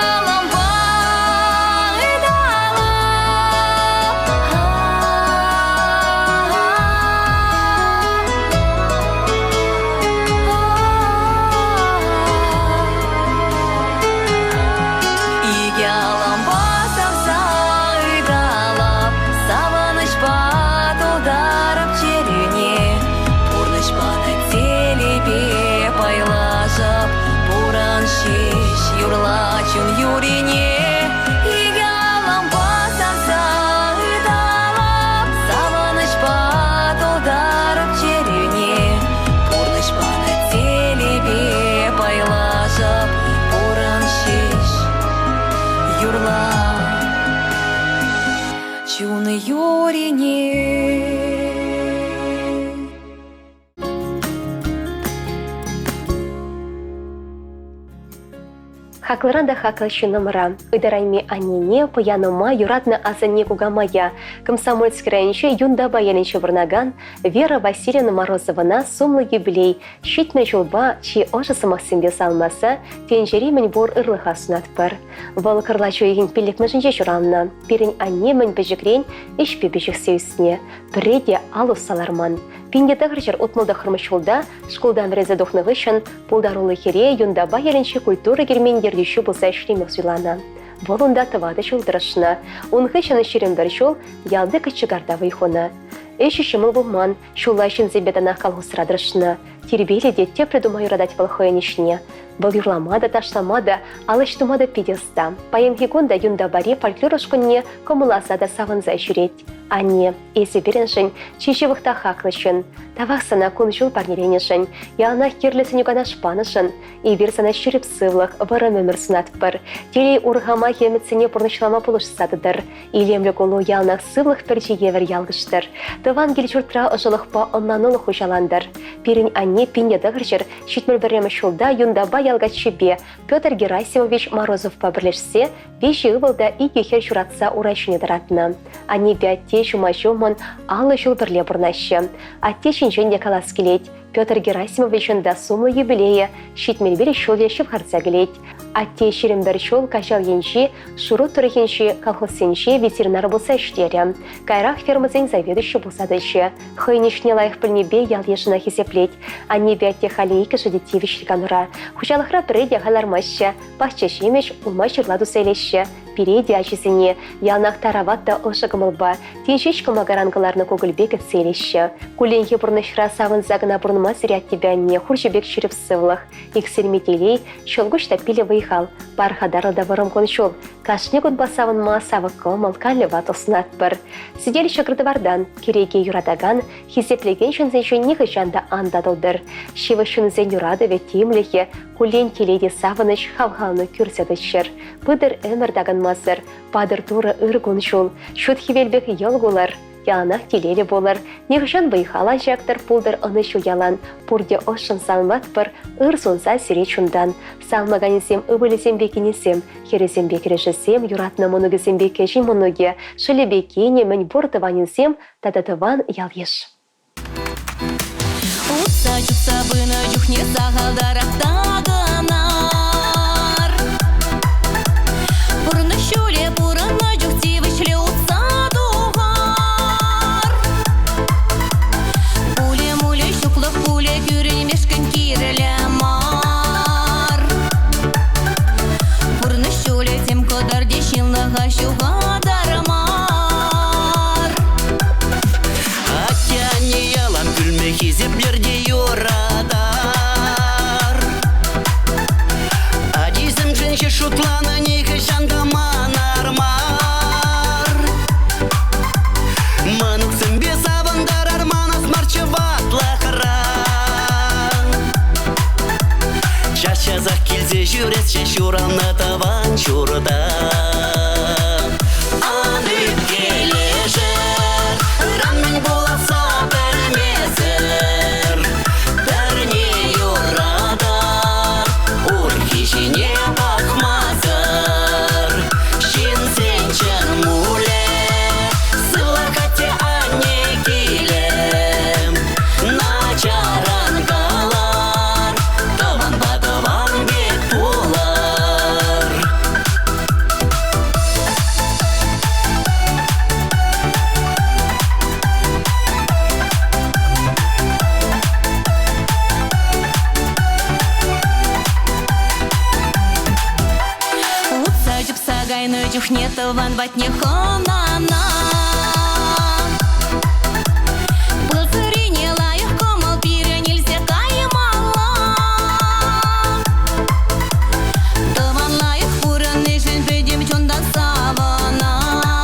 Speaker 1: Хаклӑран та хаклӑ ҫыннӑмӑра, ытарайми аннене, пӑянӑма юратнӑ асанне кукамая, Комсомольски районӗнчи Юнтапа ялӗнче пурӑнакан Вера Васильевна Морозовӑна сумлӑ юбилей, 70 ҫулпа чи ӑшӑ сӑмахсемпе саламласа тӗнчери мӗнпур ырлӑха сунатпӑр. Вӑл кӑрлач уйӑхӗн пиллӗкмӗшӗнче ҫуралнӑ. Пирӗн анне мӗн пӗчӗкрен ӗҫпе пиҫӗхсе ӳснӗ, пӗрре те ал усса ларман. 1969 ҫулта шкултан вӗренсе тухнӑ хыҫҫӑн пултаруллӑ хӗре Юнтапа ялӗнчи культура кермен ертӳҫи пулса ӗҫлеме суйланӑ. Вӑл унта тӑватӑ ҫул тӑрӑшнӑ. Ун хыҫҫӑн 21 ҫул ялти кочегарта вӑй хунӑ. Ӗҫӗ ҫӑмӑл пулман, ҫулла ҫынсемпе танах колхозра тӑрӑшнӑ. Тирпейлӗ те тӗплӗ тума юратать вӑл хӑйӗн ӗҫне. Вӑл юрлама та, ташлама та, ал ӗҫ тума та питӗ ӑста. Паянхи кун та Юнтапари фольклор ушкӑнне кӑмӑлласа та савӑнса ҫӳрет. Анне, эсӗ пирӗншӗн чи ҫывӑх та хаклӑ ҫын. Тавах сана кун-ҫул парнеленӗшӗн, яланах кирлӗ сӗнӳ-канаш панӑшӑн. Эпир сана ҫирӗп сывлӑх, вӑрӑм ӗмӗр сунатпӑр. Телей урхамахӗ ӗмӗтсене пурнӑҫлама пулӑшса тӑтӑр. Илемлӗ кулу яланах сывлӑх пӗрчи евӗр ялкӑштӑр. Тӑван кил-ҫуртра ӑшӑлӑхпа ӑнланулӑх хуҫалантӑр. Пирӗн анне 1971 ҫулта Юнтапа ял каччипе Петр Герасимович Морозовпа пӗрлешсе виҫӗ ывӑл та икӗ хӗр ҫуратса ура ҫине тӑратнӑ. Аннепе атте ҫума-ҫумӑн 50 ҫул пӗрле пурӑнаҫҫӗ. Атте ҫинчен те калас килет. Петр Герасимовичӑн та сумлӑ юбилейӗ 75 ҫул ҫывхарса килет. Атте 21 ҫул Каҫал енчи Шурут тӑрӑхӗнчи колхозсенче ветеринар пулса ӗҫлерӗ. Каярах фермӑсен заведующи пулса тӑчӗ. Хӑйӗн ӗҫне лайӑх пӗлнипе ял-йышӑна хисеплет. Аннепе атте халӗ иккӗшӗ те тивӗҫлӗ канура. Хуҫалӑхра пӗрре те ахаль лармаҫҫӗ. Пахча ҫимӗҫ, улма-ҫырла туса илеҫҫӗ. Пире те ачисене яланах тарават та ӑшӑ кӑмӑлпа, тин ҫеҫ кӑмакаран кӑларнӑ кукӑльпе кӗтсе илеҫҫӗ. Кулленхи пурнӑҫра савӑнса кӑна пурӑнма сире аттепе анне хурҫӑ пек ҫирӗп сывлӑх, иксӗлми телей, ҫӑлкуҫ та пилӗ вӑй-хал, пархатарлӑ та вӑрӑм кун-ҫул. Кашни кунпа савӑнма савӑк кӑмӑл, канлӗ тӑснатпӑр. Сӗтел ҫӑкӑр-тӑвартан, кӗреке юратакан, хисеплекен ҫынсенчен нихӑҫан та ан татӑлтӑр. Ҫывӑх ҫынсен юратӑвӗ, тимлӗхӗ, куллен телей те савӑнӑҫ, хавхалану кӳрсе тӑччӑр. Пытӑр ӗмӗр такӑнмасӑр, патӑр Турӑ ыр кун-ҫул, ҫут хӗвел пек йӑл кулӑр. Яланах телейлӗ пулӑр, нихӑҫан вӑй-хал ан ҫактӑр, пултӑр ӑнӑҫу ялан. Пурте ӑшшӑн саламлатпӑр, ыр сунса сире чунтан. Салмаканӗсем ывӑлӗсемпе кинӗсем, хӗрӗсемпе кӗрешӗсем, юратнӑ мӑнукӗсемпе кӗҫӗн мӑнукӗ, шӑлӗпе кинӗ, мӗнпур тӑванӗсем тата тӑван ял-йыш.
Speaker 2: Утса чупса пынӑ чухне сахалтарах такӑнар. Пурнӑҫ ҫулӗ пурӑннӑ чух тивӗҫлӗ утса тухар. Пулӗ-мулӗ ҫуклӑх пулӗ кӳренмешкӗн кирлӗ мар. Пурнӑҫ ҫулӗ тем кӑтартӗ ҫынлӑха ҫухатар мар.
Speaker 12: Атте-анне ялан пӳлме хисеплер те юратар. Ачисемшӗн ҫеҫ шутланӑ нихӑҫан та манар мар. Мӑнуксемпе савӑнтарар манас марччӗ ватлӑхра. Час-часах килсе ҫӳресчӗ ҫуралнӑ тӑван ҫурта. Ан ӳпкелешӗр, ыран мӗн пуласса пӗлмесӗр. Пӗрне юратар, урӑххи ҫине пӑхмасӑр. Ҫынсен чӑн мулӗ, сывлӑх атте-анне килӗ. Начаран калар, тӑванпа тӑван пек пулар.
Speaker 2: Утса чупса кайнӑ чухне тӑван патне хӑнана. Пыл сӑрине лайӑх кӑмӑл пирӗн илсе каймалла. Тӑван лайӑх пурӑннишӗн пӗтӗм чунтан савӑнар.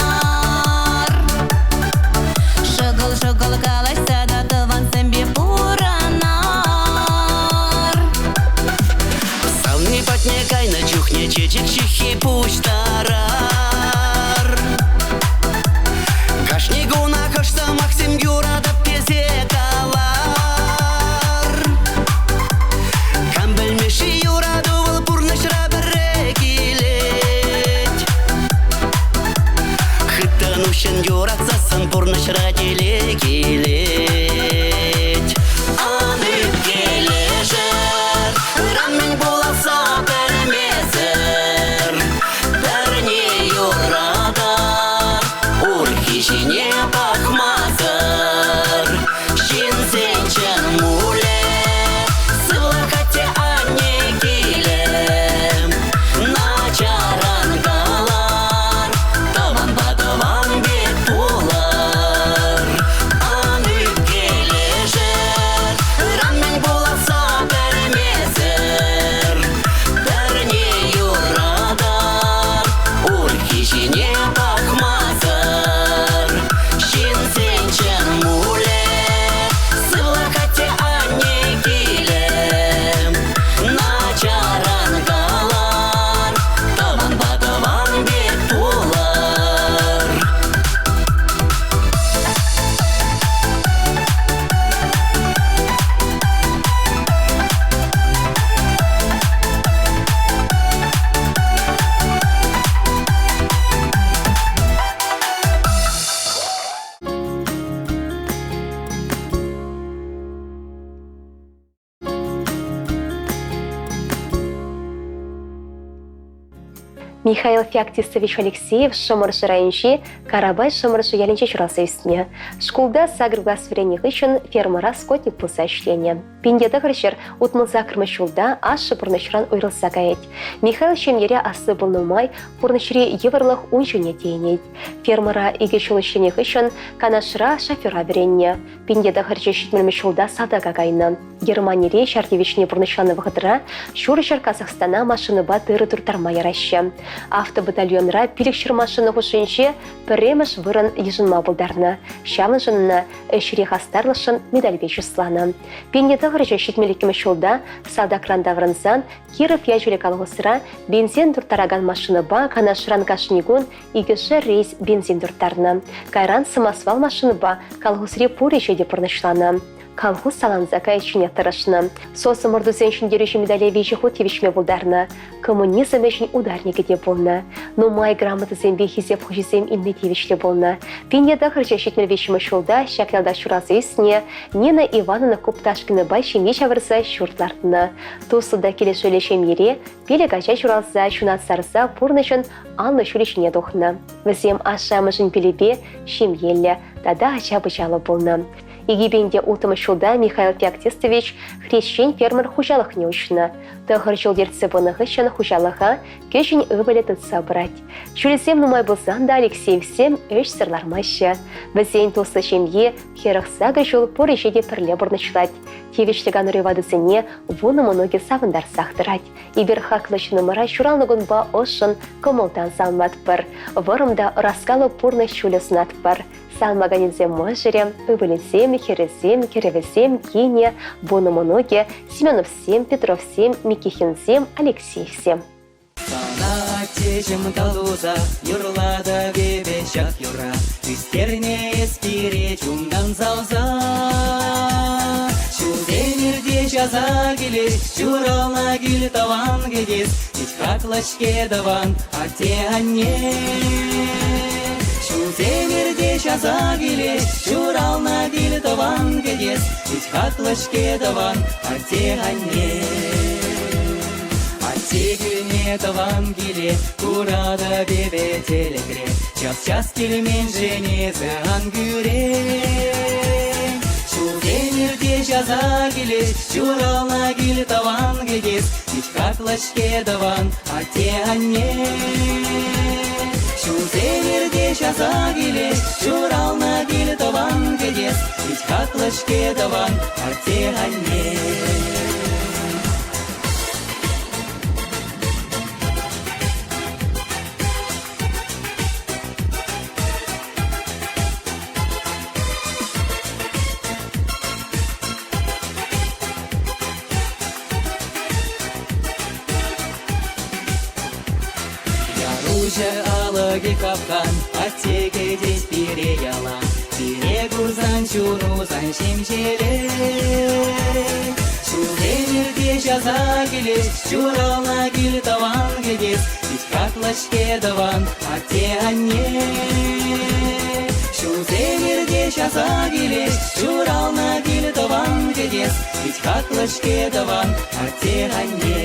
Speaker 2: Шӑкӑл-шӑкӑл калаҫса та тӑвансемпе пурӑнар.
Speaker 12: Савни патне кайнӑ чухне чечек ҫыххи пуҫтарар.
Speaker 1: Михаил Феоктистович Алексеев Шӑмӑршӑ районӗнчи Карапай Шӑмӑршӑ ялӗнче ҫуралса ӳснӗ. Шкулта сакӑр класс вӗреннӗ хыҫҫӑн фермӑра скотник пулса ӗҫленӗ. 1968 ҫулта ашшӗ пурнӑҫран уйрӑлса каять. Михаил ҫемьере асли пулнӑ май пурнӑҫри йывӑрлӑх ун ҫине тиенет. Фермӑра икӗ ҫул ӗҫленӗ хыҫҫӑн Канашра шофера вӗреннӗ. 1970 ҫулта салтака кайнӑ. Германире ҫар тивӗҫне пурнӑҫланӑ вӑхӑтра Ҫурҫӗр Казахстана машинӑпа тырӑ турттарма яраҫҫӗ. Автобатальонра 500 машина хушшинче пӗрремӗш вырӑн йышӑнма пултарнӑ. Ҫавӑншӑн ӑна ӗҫри хастарлӑхшӑн медальпе чысланӑ. 1972 ҫулта салтакран таврӑнсан Киров ячӗллӗ колхозра бензин турттаракан машинӑпа Канашран кашни кун икӗшер рейс бензин турттарнӑ. Кайран самосвал машинӑпа колхозри пур ӗҫе те пурнӑҫланӑ. Колхоз саланса кайичченех тӑрӑшнӑ. Соцӑмӑртусен ҫӗнтерӳҫӗ медале виҫӗ хут тивӗҫме пултарнӑ. Коммунизм ӗҫӗн ударникӗ те пулнӑ. Нумай грамотӑсемпе хисеп хучӗсем илме тивӗҫлӗ пулнӑ. 1973 ҫулта ҫак ялта ҫуралса ӳснӗ Нина Ивановна Купташкинӑпа ҫемье ҫавӑрса ҫурт лартнӑ. Туслӑ та килӗшӳллӗ ҫемьере пилӗк ача ҫуралса ҫунат сарса пурнӑҫӑн анлӑ ҫулӗ ҫине тухнӑ. Вӗсем ашшӗ-амӑшӗн пилӗпе ҫемьеллӗ тата ача-пӑчаллӑ пулнӑ. 2006 ҫулта Михаил Феоктистович хресчен фермер хуҫалӑхне уҫнӑ. Тӑхӑр ҫул ертсе пынӑ хыҫҫӑн хуҫалӑха кӗҫӗн ывӑлӗ тытса пырать. Ҫулӗсем нумай пулсан та Алексеевсем ӗҫсӗр лармаҫҫӗ. Вӗсен туслӑ ҫемйи 48 ҫул пур ӗҫе те пӗрле пурнӑҫлать. Тивӗҫлӗ канури ватӑсене вунӑ мӑнукӗ савӑнтарсах тӑрать. Эпир хаклӑ ҫыннӑмӑра ҫуралнӑ кунпа ӑшшӑн, кӑмӑлтан саламлатпӑр. Вӑрӑм та ӑраскаллӑ пурнӑҫ ҫулӗ сунатпӑр. Салмаканӗсем мӑшӑрӗ, ывӑлӗсем, хӗрӗсем, кӗрӗвӗсем, кинӗ, вунӑ мӑнукӗ, Семеновсем, Петровсем, Микихинсем, Алексеевсем.
Speaker 13: Сана аттеҫӗм калуса юрлатӑп эпӗ ҫак юрра. Ӳстернӗ эс пире чунтан савса. Ҫулсем иртеҫ аса килет, ҫуралнӑ кил тӑван кӗтес. Пит хаклӑ-ҫке тӑван атте-анне. Ҫулсем иртеҫ аса килет, ҫуралнӑ кил тӑван кӗтес. Пит хаклӑ-ҫке тӑван атте-анне. Атте килне тӑван киле куратӑп эпӗ тӗлӗкре. Час-час килменшӗн эсӗ ан кӳрен. Ҫулсем иртеҫ аса килет, ҫуралнӑ кил тӑван кӗтес. Пит хаклӑ-ҫке тӑван атте-анне. Ҫулсем иртеҫ аса килет, ҫуралнӑ кил тӑван кӗтес. Пит хаклӑ-ҫке тӑван атте-анне. Яруҫӑ алӑкӗ капкан, атте кӗтет пире ялан. Пире курсан чуну сан ҫемҫелет. Ҫулсем иртеҫ аса килет, ҫуралнӑ кил тӑван кӗтес. Пит хаклӑ-ҫке тӑван атте-анне. Ҫулсем иртеҫ аса килет, ҫуралнӑ кил тӑван кӗтес. Пит хаклӑ-ҫке тӑван атте-анне.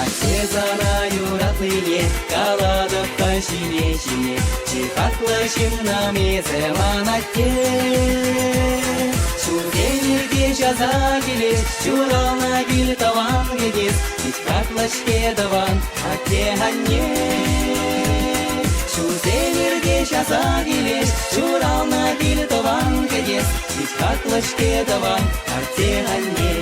Speaker 13: Атте сана юратнине калатӑп та ҫине-ҫине. Чи хаклӑ ҫыннӑм эсӗ ман атте. Ҫурсем иртеҫ аса килет, ҫуралнӑ кил тӑван кӗтес. Пит хаклӑ-ҫке тӑван атте-анне. Ҫулсем иртеҫ аса килет, ҫуралнӑ кил тӑван кӗтес. Пит хаклӑ-ҫке тӑван атте-анне.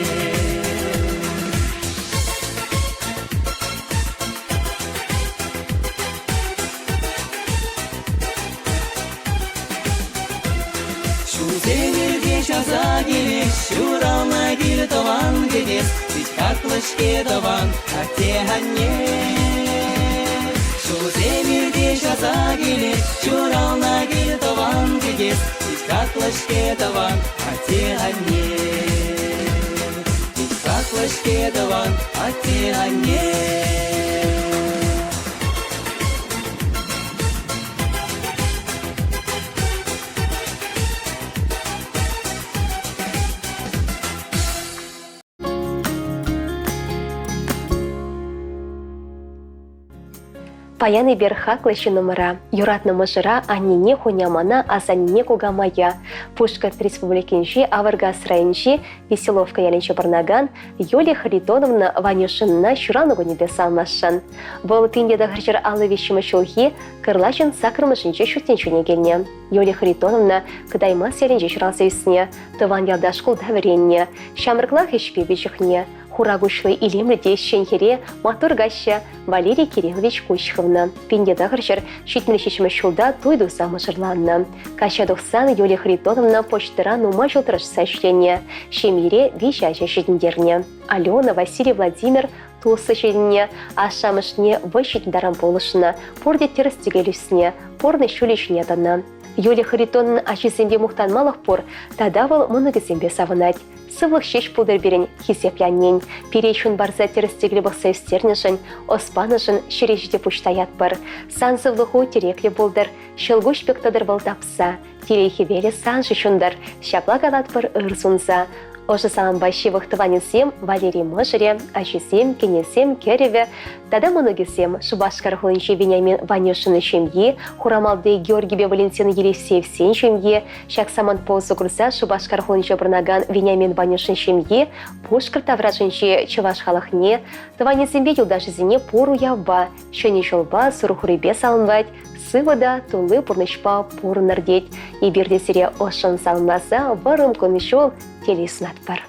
Speaker 13: Ҫулсем иртеҫ аса килет, ҫуралнӑ кил тӑван кӗтес. Пит хаклӑ-ҫке тӑван атте-анне. Ҫулсем иртеҫ аса килет, ҫуралнӑ кил тӑван кӗтес. Пит хаклӑ-ҫке тӑван атте-анне. Пит хаклӑ. Хаклӑ-ҫке тӑван атте-анне.
Speaker 1: Паян эпир хаклӑ ҫыннӑмӑра, юратнӑ мӑшӑра, аннене, хунямана, асаннене, кукамая, Пушкӑрт Республикинчи Авӑркас районӗнчи Веселовка ялӗнче пурӑнакан Юлия Харитоновна Ванюшинӑна ҫуралнӑ кунӗпе саламласшӑн. Вӑл 1953 ҫулхи кӑрлачӑн саккӑрмӗшӗнче ҫут тӗнчене килнӗ. Юлия Харитоновна Кӑтаймас ялӗнче ҫуралса ӳснӗ, тӑван ялта шкулта вӗреннӗ, ҫамрӑклах ӗҫпе пиҫӗхнӗ. Хура куҫлӑ илемлӗ те ӗҫчен хӗре маттур каччӑ Валерий Кириллович куҫ хывнӑ. 1977 ҫулта туй туса мӑшӑрланнӑ. Качча тухсан Юлия Харитоновна почтӑра нумай ҫул тӑрӑшса ӗҫленӗ. Ҫемьере виҫӗ ача ҫитӗнтернӗ. Алена, Василий, Владимир туслӑ ҫитӗннӗ, ашшӗ-амӑшне вӑй ҫитнӗ таран пулӑшнӑ, пурте тӗрӗс-тӗкел ӳснӗ, пурнӑҫ ҫулӗ ҫине тӑнӑ. Юлия Харитоновна ачисемпе мухтанмалӑх пур, тата вӑл мӑнукӗсемпе савӑнать. Сывлӑх ҫеҫ пултӑр пирӗн, хисеплӗ аннен. Пире чун парса тӗрӗс-тӗкел пӑхса ӳстернӗшӗн, ӑс панӑшӑн ҫӗре ҫити пуҫ таятпӑр. Сан сывлӑху тӗреклӗ пултӑр, ҫӑлкуҫ пек тӑтӑр вӑл тапса. Телей хӗвелӗ саншӑн ҫунтӑр, ҫапла калатпӑр ыр сунса. Ӑшӑ салампа ҫывӑх тӑванӗсем Валерий мӑшӑрӗ, ачисем, кинӗсем, кӗрӗвӗ тата мӑнукӗсем Шупашкар хулинчи Вениамин Ванюшин ҫемйи, Хурамалти Георгипе Валентина Елисеевсен ҫемйи, ҫак самантпа усӑ курса Шупашкар хулинче пурӑнакан Вениамин Ванюшин ҫемйи Пушкӑрт таврашӗнчи чӑваш халӑхне, тӑванӗсемпе юлташӗсене пур уявпа, Ҫӗнӗ ҫулпа, Сурхурипе саламлать, сывӑ та тулли пурнӑҫпа пурӑнӑр тет. Эпир те сире ӑшшӑн саламласа вӑрӑм кун-ҫул телей сунатпӑр.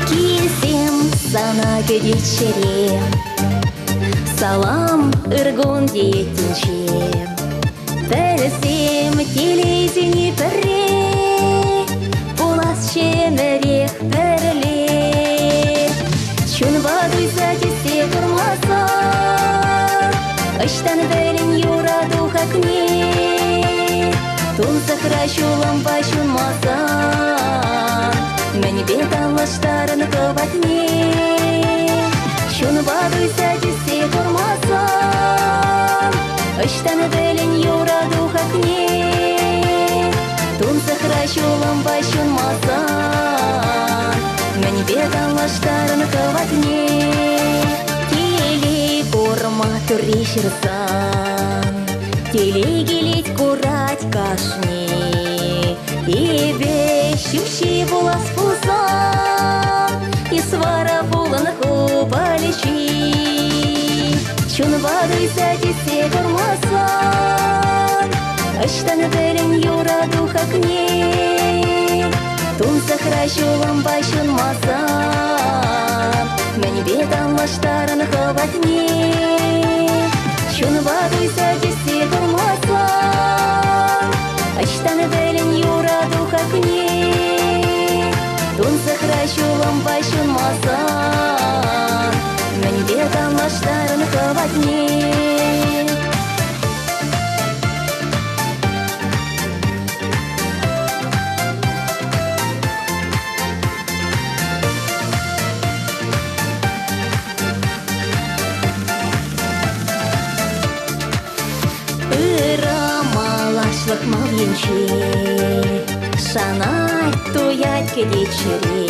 Speaker 2: Килсем сана кӗтет чӗре, Салам, ыркун теет тӗнче. Пӗлсем телейсене пӗрре, Пулас ӗмӗрех пӗрле. Чунпа туйса тӳссе курмасан, Ӑҫтан пӗлӗн юрату хакне? Тунсӑхра ҫулӑмпа ҫунмасан, Мӗнпе танлаштарӑн хӑватне? Чунпа туйса тӳссе курмасан, Ӑҫтан пӗлӗн юрату хакне? Тунсӑхра ҫулӑмпа ҫунмасан, Мӗнпе танлаштарӑн хӑватне? Телей курма турри ҫырсан, Телей килет курать кашни. Эпӗ ҫӳпҫи пулас пулсан, Эс вара пулӑн ху палӗҫи. Чунпа туйса тӳссе курмасан, Ӑҫтан пӗлӗн юрату хакне? Тунсӑхра ҫулӑмпа ҫунмасан, Мӗнпе танлаштарӑн хӑватне? Чунпа туйса тӳссе курмасан, Ӑҫтан пӗлӗн юрату хакне? Тунсӑхра ҫулӑмпа ҫунмасан, Мӗнпе танлаштарӑн хӑватне? Ырӑ малашлӑх мал енче Шанать, туять кӗтет чӗре.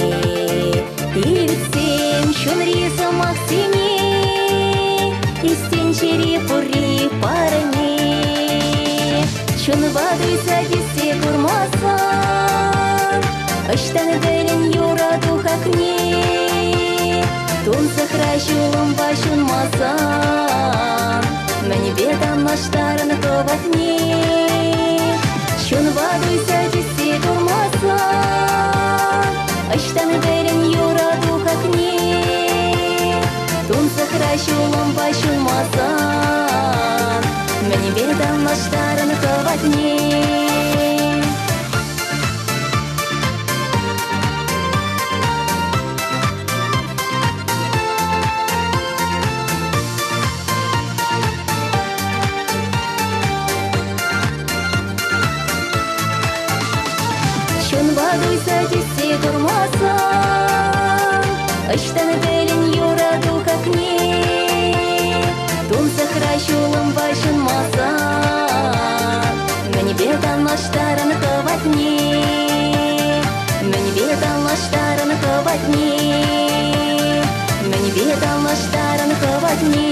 Speaker 2: Илтсем чунри сӑмахсене, Истенчери пурри парне. Чунпа туйса тӳссе курмасан, Ӑҫтан пӗлӗн юрату хакне? Тунсӑхра ҫулӑмпа ҫунмасан, Мӗнпе танлаштарӑн хӑватне? Чунпа туйса тӳссе курмасан, Ӑҫтан пӗлӗн юрату хакне? Тунсӑхра ҫулӑмпа ҫунмасан, Мӗнпе танлаштарӑн хӑватне? танлаштарӑн хӑватне? Мӗнпе танлаштарӑн хӑватне?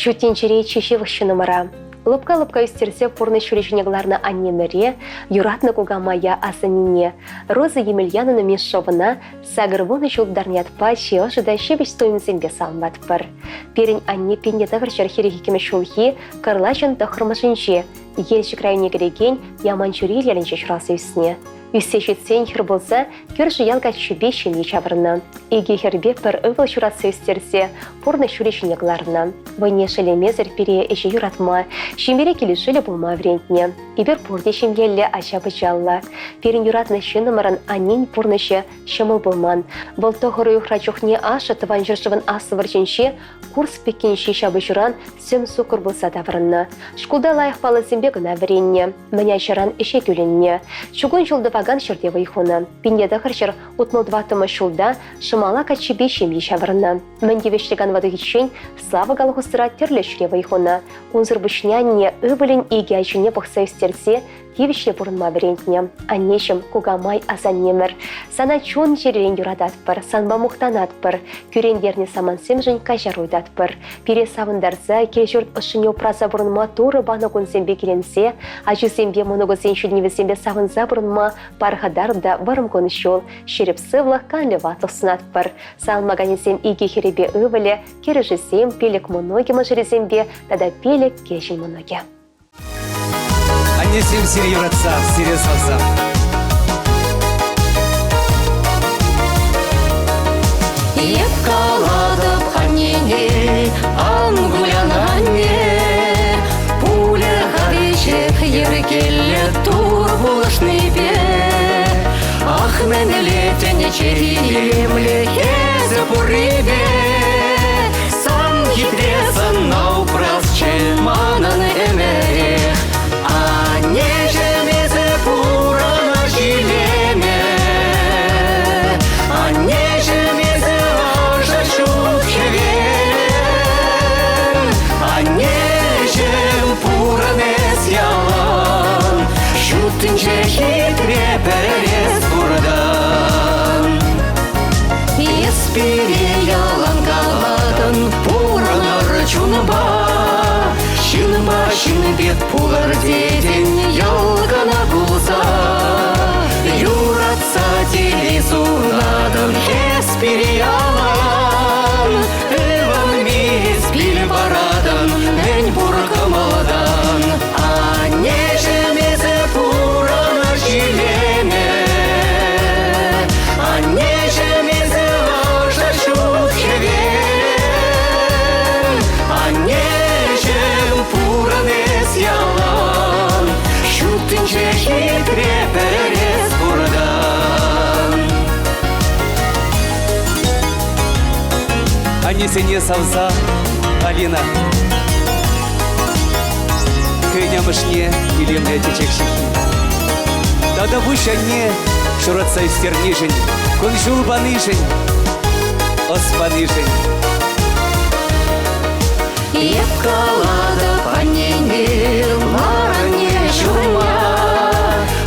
Speaker 1: Ҫут тӗнчере чи ҫывӑх ҫыннӑмӑра, лӑпка-лӑпка ӳстерсе пурнӑҫ ҫулӗ ҫине кӑларнӑ аннемӗре, юратнӑ кукамая асаннене, Роза Емельяновна Меньшовӑна 80 ҫул тултарнӑ ятпа чи ӑшӑ та ҫепӗҫ туйӑмсемпе саламлатпӑр. Пирӗн анне 1942 ҫулхи кӑрлачӑн тӑххӑрмӗшӗнче Елчӗк районне кӗрекен Яманчури ялӗнче ҫуралса ӳснӗ. Ӳссе ҫитсен хӗр пулса кӳршӗ ял каччипе ҫемье ҫавӑрнӑ. Икӗ хӗрпе пӗр ывӑл ҫуратса ӳстерсе пурнӑҫ ҫулӗ ҫине кӑларнӑ. Вӑйне шеллемесӗр пире ӗҫе юратма, ҫемьере килӗшӳллӗ пулма вӗрентнӗ. Эпир пурте ҫемьеллӗ, ача-пӑчаллӑ. Пирӗн юратнӑ ҫыннӑмӑрӑн аннен пурнӑҫӗ ҫӑмӑл пулман. Вӑл тӑхӑр уйӑхра чухне ашшӗ Тӑван ҫӗршывӑн Аслӑ вӑрҫинче Курск пеккинчи ҫапӑҫуран сӗм суккӑр пулса таврӑннӑ. Шкулта лайӑх паллӑсемпе кӑна вӗреннӗ. Мӗн ачаран ӗҫе кӳлӗннӗ. Чукун ҫул тӑвакан ҫӗрте вӑй хунӑ. 1964 ҫулта Шӑмала каччипе ҫемье ҫавӑрнӑ. Мӗн тивӗҫлӗ канва тухиччен Слава колхозра тӗрлӗ ӗҫре вӑй хунӑ. Унсӑр пуҫне анне ывӑлӗн икӗ ачине пӑхса ӳстерсе тивӗҫлӗ пурӑнма вӗрентнӗ. Аннеҫӗм, кукамай, асаннемӗр, сана чун-чӗререн юрататпӑр, санпа мухтанатпӑр, кӳрентернӗ самантсемшӗн каҫару ыйтатпӑр. Пире савӑнтарса, кил-ҫурт ӑшшине упраса пурӑнма Турӑ панӑ кунсемпе киленсе, ачусемпе мӑнукусен ҫитӗнӗвӗсемпе савӑнса пурӑнма пархатар та вӑрӑм кун-ҫул, ҫирӗп сывлӑх, канлӗ ватлӑх сунатпӑр. Салмаканӗсем икӗ хӗрӗпе ывӑлӗ, кӗрӗшӗсем, пилӗк мӑнукӗ мӑшӑрӗсемпе тата пилӗк кӗҫӗн мӑнукӗ.
Speaker 6: Аннесем сире юратса, сире савса.
Speaker 12: Эп калатӑп аннене, ан кулян анне, пулӗ-ха веҫех йӗркеллӗ Тур пулӑшнипе. Ах, мӗнле тӗнче илемлӗ эсӗ пуррипе, Сан хитре сӑнна упрасчӗ манӑн ӗмӗрех. Аннеҫӗм, эсӗ пурӑнӑҫ илемӗ. Аннеҫӗм, эсӗ ӑшӑ ҫут хӗвел. Аннеҫӗм, пурӑн эс ялан. Ҫут тӗнче хитре пӗр эс пуртан. Эс пире ялан калатӑн, пурӑнӑр чунпа. Ҫынпа ҫын пек пулӑр тетӗн, йӑл кӑна пулса. Юратса телей сунатӑн, эс пире ялан. Ывӑнми эс пил паратӑн, мӗн пур кӑмӑлтан. Аннеҫӗм, эсӗ пурӑнӑҫ илемӗ. Аннеҫӗм, эсӗ ӑшӑ ҫут хӗвел. Аннеҫӗм, пурӑн эс ялан. Ҫут тӗнче хитре пӗр эс пуртан.
Speaker 6: Аннесене савса Алина хӑйӗн амӑшне илемлӗ чечек ҫыххи. Тата пуҫ анне ҫуратса ӳстернишӗн, кун-ҫул панишӗн, ӑс панишӗн.
Speaker 12: Эп калатӑп аннене, мар анне ҫумма,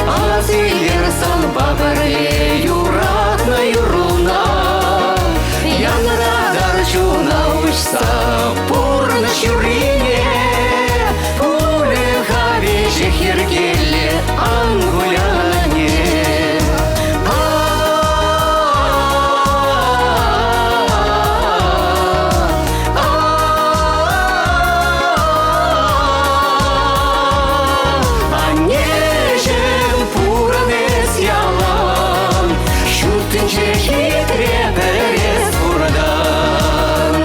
Speaker 12: Асилер санпа пӗрле юратнӑ юрруна. Янратар чуна уҫса пурнӑҫ юррине, Пулӗ-ха веҫех йӗркеллӗ, ан кулян анне. Аннеҫӗм, пурӑн эс ялан, ҫут тӗнче хитре пӗр эс пуртан.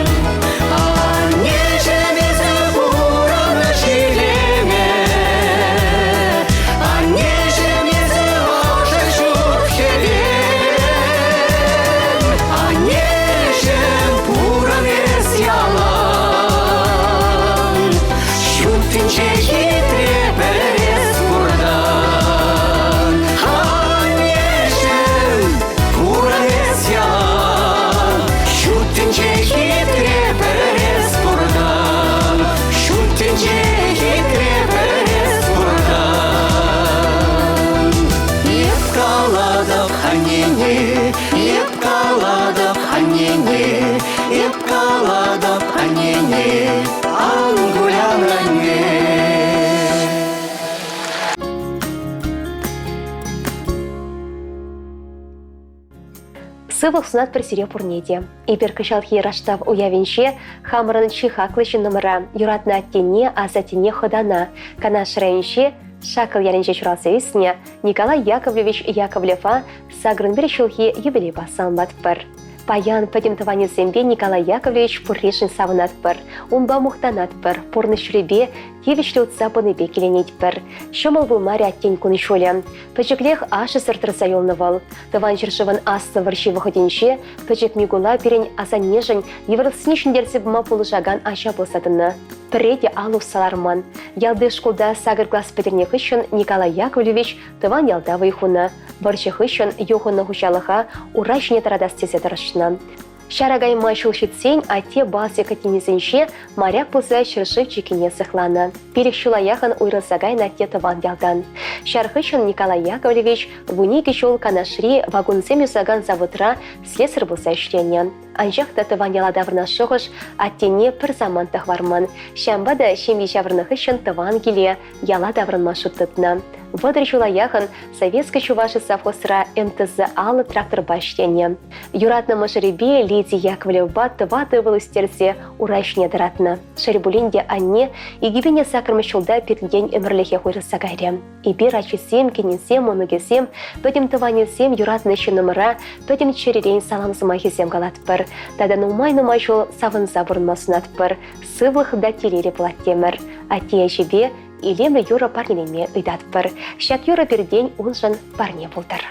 Speaker 12: Аннеҫӗм, эсӗ пурӑнӑҫ илемӗ, Аннеҫӗм, эсӗ ӑшӑ ҫут хӗвел. Аннеҫӗм, пурӑн эс ялан, ҫут тӗнче хитре пӗр эс пуртан. Аннеҫӗм, пурӑн эс ялан, ҫут тӗнче хитре пӗр эс пуртан. Ҫут тӗнче
Speaker 1: Сывлӑх сунатпӑр сире пурне те. Эпир кӑҫалхи Раштав уявӗнче хамӑрӑн чи хаклӑ ҫыннӑмӑра, юратнӑ аттене, асаттене хӑтана, Канаш районӗнчи Шаккӑл ялӗнче ҫуралса ӳснӗ Николай Яковлевич Яковлева 81 ҫулхи юбилейпа саламлатпӑр. Паян пӗтӗм тӑванӗсемпе Николай Яковлевич пурришӗн савӑнатпӑр, унпа мухтанатпӑр, пурнӑҫ ҫулӗпе тивӗҫлӗ утса пынипе киленетпӗр. Ҫӑмӑл пулмарӗ аттен кун-ҫулӗ. Пӗчӗклех ашшӗсӗр тӑрса юлнӑ вӑл. Тӑван ҫӗршывӑн Аслӑ вӑрҫи вӑхӑтӗнче пӗчӗк Микула пирӗн асаннешӗн йывӑрлӑхсене ҫӗнтерсе пыма пулӑшакан ача пулса тӑнӑ. Пӗрре те алӑ усса ларман. Ялти шкулта сакӑр класс пӗтернӗ хыҫҫӑн Николай Яковлевич тӑван ялта вӑй хунӑ. Вӑрҫӑ хыҫҫӑн юхӑннӑ хуҫалӑха ура ҫине тӑратас тесе тӑрӑшнӑ. Ҫара кайма ҫул ҫитсен атте Балтика тинӗсӗнче моряк пулса ҫӗршыв чиккине сыхланӑ. Пилӗк ҫула яхӑн уйрӑлса кайнӑ атте тӑван ялтан. Ҫар хыҫҫӑн Николай Яковлевич 12 ҫул Канашри вакунсем юсакан заводра слесарь пулса ӗҫленӗ. Анчах та тӑван яла таврӑнас шухӑш аттене пӗр самант та хӑварман. Ҫавӑнпа та ҫемье ҫавӑрнӑ хыҫҫӑн тӑван киле, яла таврӑнма шут тытнӑ. 30 ҫула яхӑн Советская Чувашия совхозра МТЗ-аллӑ тракторпа ӗҫленӗ. Юратнӑ мӑшӑрӗпе Лидия Яковлевӑпа тӑватӑ ывӑл ӳстерсе ура ҫине тӑратнӑ. Шел пулин те анне 2008 ҫулта пиртен ӗмӗрлӗхех уйрӑлса кайрӗ. Эпир ачисем, кинӗсем, мӑнукӗсем, пӗтӗм тӑванӗсем юратнӑ ҫыннӑмӑра пӗтӗм чӗререн салам сӑмахӗсем калатпӑр. Тата нумай-нумай ҫул савӑнса пурӑнма сунатпӑр. Сывлӑх та телейлӗ пулать темӗр. Атте ячӗпе илемлӗ юрӑ парнелеме ыйтатпӑр. Ҫак юрӑ пиртен уншӑн парне пултӑр.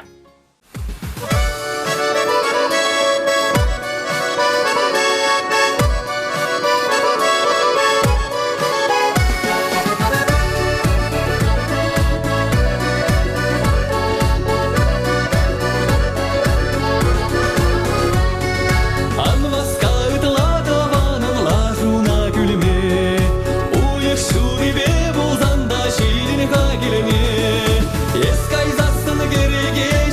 Speaker 14: Ан васка ытла тӑванӑм лашуна кӳлме. Уйӑх ҫутипе пулсан та ҫитӗн-ха килне. Эс кайсассӑн кӗреке.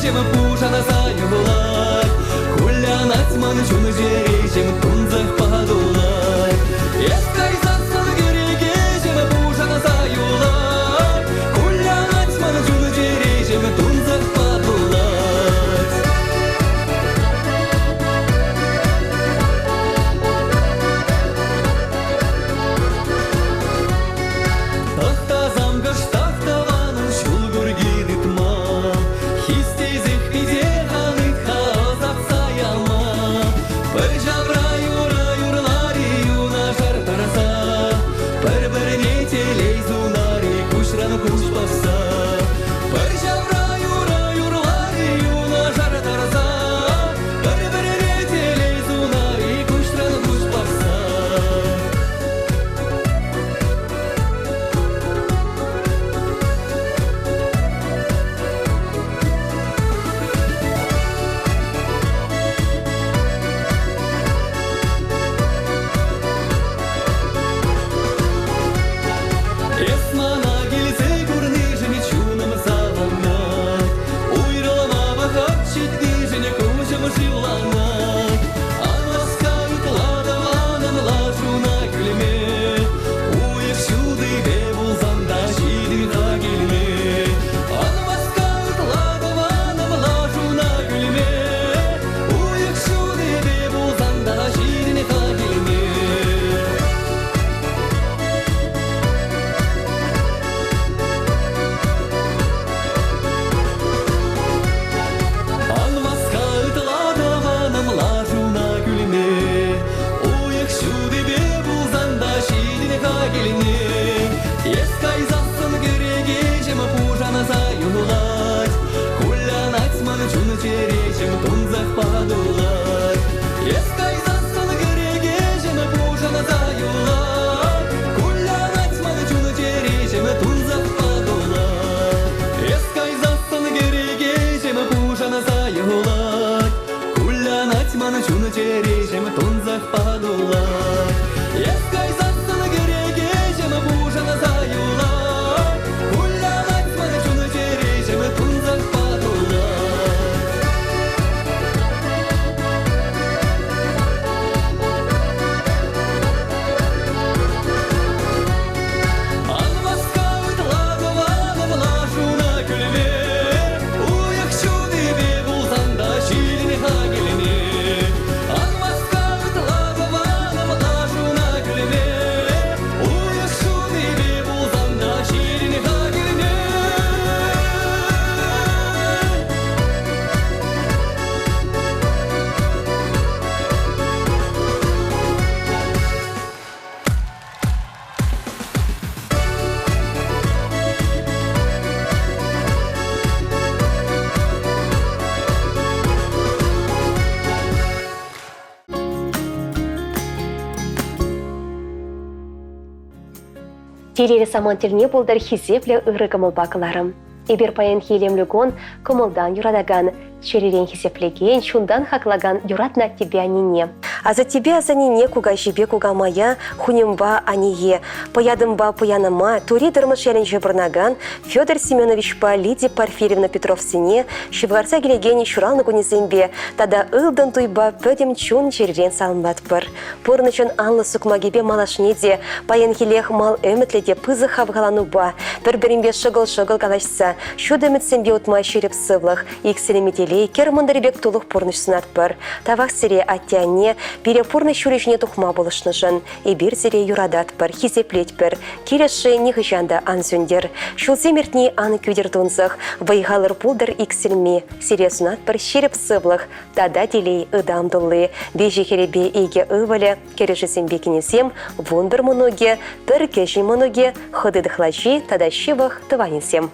Speaker 1: Телейлӗ самант тӗлне пултӑр хисеплӗ ырӑ кӑмӑлпа кӑларӑм. Эпир паянхи илемлӗ кун кӑмӑлтан юратакан, чӗререн хисеплекен, чунтан хаклакан юратнӑ аттепе аннене. Асаттепе асаннене кукаҫипе кукамая, хуньӑмпа ание, пӑятӑмпа пӑянама Тури Тӑрмӑш ялӗнче пурӑнакан Федор Семеновичпа Лидия Порфирьевна Петровсене ҫывхарса килекен ҫуралнӑ кунӗсемпе тата ылтӑн туйпа пӗтӗм чун-чӗререн саламлатпӑр. Пурнӑҫӑн анлӑ сукмакӗпе малашне те паянхилех мал ӗмӗтлӗ те пысӑк хавхаланупа, пӗр-пӗринпе шӑкӑл-шӑкӑл калаҫса, ҫут ӗмӗтсемпе утма ҫирӗп сывлӑх, иксӗлми телей, кӗр мӑнтӑр пек тулӑх пурнӑҫ сунатпӑр. Тавах сире, атте-анне, пире пурнӑҫ ҫулӗ ҫине тухма пулӑшнӑшӑн. Эпир сире юрататпӑр, хисеплетпӗр. Килӗшшӗ нихӑҫан та ан сӳнтер. Ҫулсем иртни ан кӳтӗр тунсӑх, вӑй-халӑр пултӑр иксӗлми. Сире сунатпӑр ҫирӗп сывлӑх, Тата телей ытам тулли. Виҫӗ хӗрӗпе икӗ ывӑлӗ, кӗрӳшӗсемпе кинӗсем, 11 мӑнукӗ, пӗр кӗҫӗн мӑнукӗ, хӑти тӑхлачи тата ҫывӑх тӑванӗсем.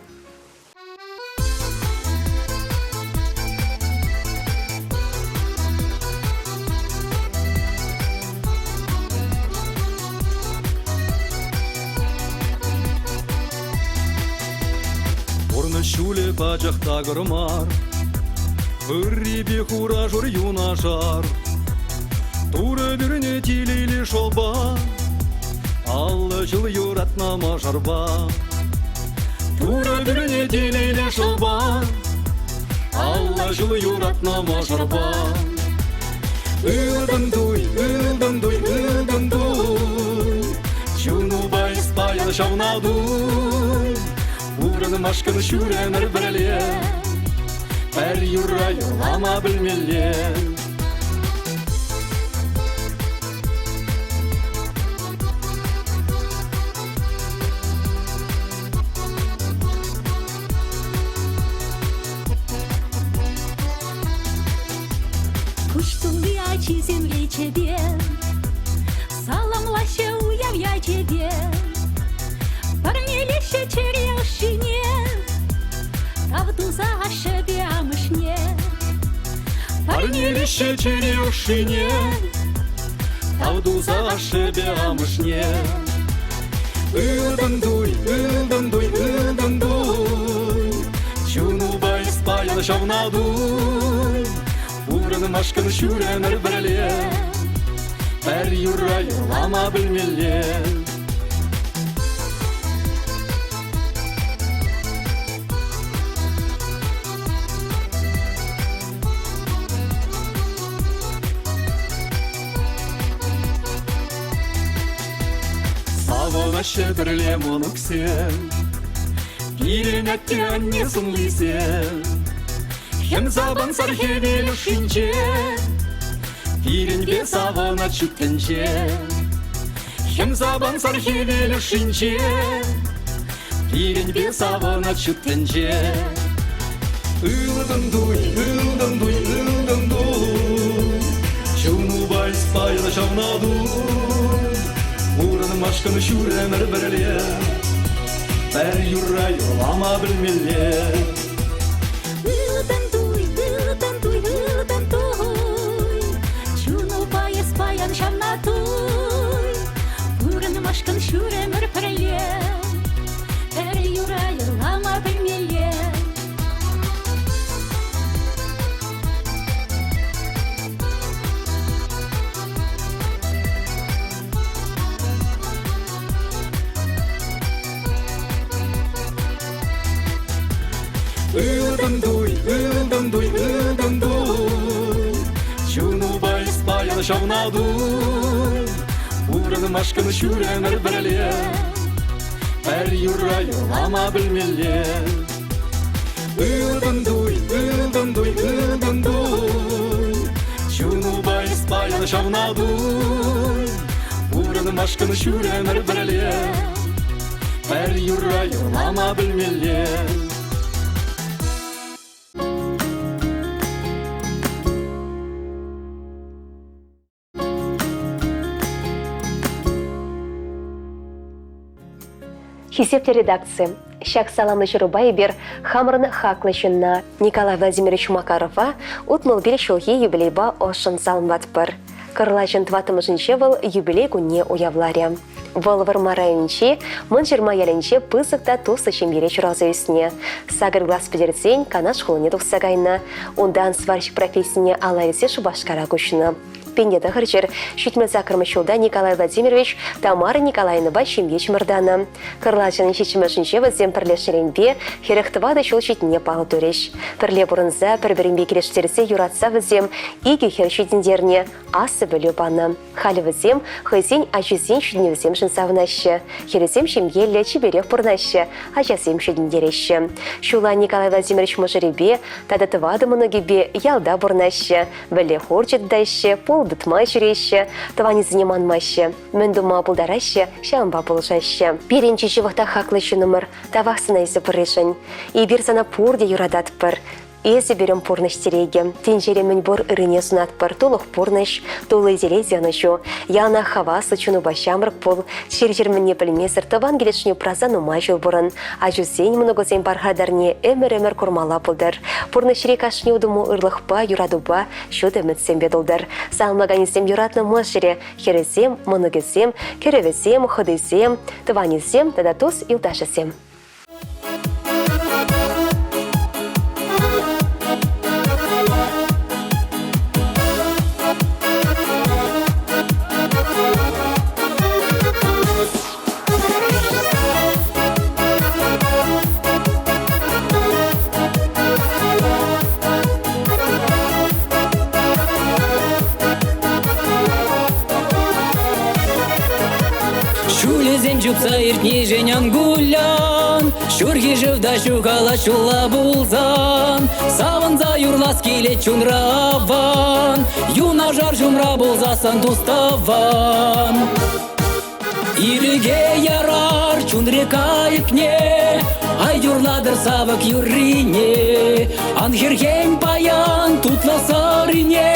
Speaker 14: Пурнӑҫ ҫулӗ пачах такӑр мар, Ыррипе хура-шур юнашар. Турӑ пӳрнӗ телейлӗ шӑлпа, 50 ҫул юратнӑ мӑшӑрпа. Турӑ пӳрнӗ телейлӗ шӑлпа, 50 ҫул юратнӑ мӑшӑрпа. Ылтӑн туй, ылтӑн туй, ылтӑн туй, Чунупа эс паян ҫавна туй. Пурӑнмашкӑн ҫур ӗмӗр пӗрле, Пӗр юрра юрлама пӗлмелле.
Speaker 10: Куҫ тулли ачисем речӗпе Саламлаҫҫӗ уяв ячӗпе. Парнелеҫҫӗ чӗре ӑшшине, Тав туса ашшӗпе амӑшне.
Speaker 14: Парнелеҫҫӗ чӗре ӑшшине, Тав туса ашшӗпе амӑшне. Ылтӑн туй, ылтӑн туй, ылтӑн туй, Чунупа эс паян ҫавна туй. Пурӑнмашкӑн ҫур ӗмӗр пӗрле, Пӗр юрра юрлама пӗлмелле. Савӑнаҫҫӗ пӗрле мӑнуксем, Пирӗн атте-анне сӑнлисем. Хӗм сапӑнсӑр хӗвел ӑшшинче, Пирӗнпе савӑнать ҫут тӗнче. Хӗм сапӑнсӑр хӗвел ӑшшинче, Пирӗнпе савӑнать ҫут тӗнче. Ылтӑн туй, ылтӑн туй, ылтӑн туй, Чунупа эс паян ҫавна туй. Пурӑнмашкӑн ҫур ӗмӗр пӗрле, Пӗр юрра юрлама пӗлмелле.
Speaker 10: Ылтӑн туй, ылтӑн туй, ылтӑн туй, Чунупа эс паян ҫавна туй. Пурӑнмашкӑн ҫур ӗмӗр пӗрле, Пӗр юра юрлама пӗлмелле.
Speaker 14: Ылтӑн туй, ылтӑн туй, ылтӑн туй, Чунупа эс паян ҫавна туй. Пурӑнмашкӑн ҫур ӗмӗр пӗрле, Пӗр юрра юрлама пӗлмелле. Ылтӑн туй, ылтӑн туй, ылтӑн туй, Чунупа эс паян ҫавна туй. Пурӑнмашкӑн ҫур ӗмӗр пӗрле, Пӗр юрра юрлама пӗлмелле.
Speaker 1: Хисеплӗ редакци, ҫак саламлӑ ҫырупа эпир хамӑрӑн хаклӑ ҫынна Николай Владимирович Макарова 65 ҫулхи юбилейпа ӑшшӑн саламлатпӑр. Кӑрлачӑн тӑваттӑмӗшӗнче вӑл юбилей кунне уявларӗ. Вӑл Вӑрмар районӗнчи Мӑнҫырма ялӗнче пысӑк та туслӑ ҫемьере ҫуралса ӳснӗ. Сакӑр класс пӗтерсен Канаш хулине тухса кайнӑ. Унтан сварщик профессине алла илсе Шупашкара куҫнӑ. 1978 ҫулта Николай Владимирович Тамара Николаевнӑпа ҫемье чӑмӑртанӑ. Кӑрлачӑн ҫиччӗмӗшӗнче вӗсем пӗрлешнӗренпе 44 ҫул ҫитнине паллӑ турӗҫ. Пӗрле пурӑнса, пӗр-пӗринпе килӗштерсе юратса вӗсем икӗ хӗр ҫитӗнтернӗ, аслӑ пӗлӳ панӑ. Халӗ вӗсем хӑйсен ачисен ҫитӗнӗвӗсемшӗн савӑнаҫҫӗ. Хӗрӗсем ҫемьеллӗ, чиперех пурӑнаҫҫӗ, ачасем ҫитӗнтереҫҫӗ. Ҫулла Николай Владимирович мӑшӑрӗпе тата тӑватӑ мӑнукӗпе ялта пурӑнаҫҫӗ. Вӗлле хурчӗ тытаҫҫӗ, пул тытма ҫӳреҫҫӗ, тӑванӗсене манмаҫҫӗ. Мӗн тума пултараҫҫӗ, ҫавӑнпа пулӑшаҫҫӗ. Пирӗн чи ҫывӑх та хаклӑ ҫыннӑмӑр, тавах сана эсӗ пурришӗн. Эпир сана пурте юрататпӑр. Эсӗ пирӗн пурнӑҫ тӗрекӗ. Тӗнчере мӗнпур ыррине сунатпӑр. Тулӑх пурнӑҫ, тулли телей те ӑнӑҫу. Яланах хаваслӑ чунупа ҫамрӑк пул. Чир-чӗр мӗнне пӗлмесӗр тӑван килӗшне упраса нумай ҫул пурӑн. Ачусен, мӑнукусен пархатарне ӗмӗр-ӗмӗр курмалла пултӑр. Пурнӑҫри кашни утӑму ырлӑхпа, юратупа, ҫут ӗмӗтсемпе тултӑр. Саламлаканӗсем юратнӑ мӑшӑрӗ, хӗрӗсем, мӑнукӗсем, кӗрӗвӗсем, хӑтисем, тӑванӗсем тата тус-юлташӗсем.
Speaker 13: Ҫулӗсем чупса иртнишӗн ан кулян, Ҫурхи шыв та ҫухалать ҫулла пулсан. Савӑнса юрлас килет чунра аван, Юнашар ҫумра пулсассӑн тус-тӑван. Ирӗке ярар чунри кайӑкне, Ай юрлатӑр савӑк юррине. Ан хӗрхен паян тутлӑ сӑрине,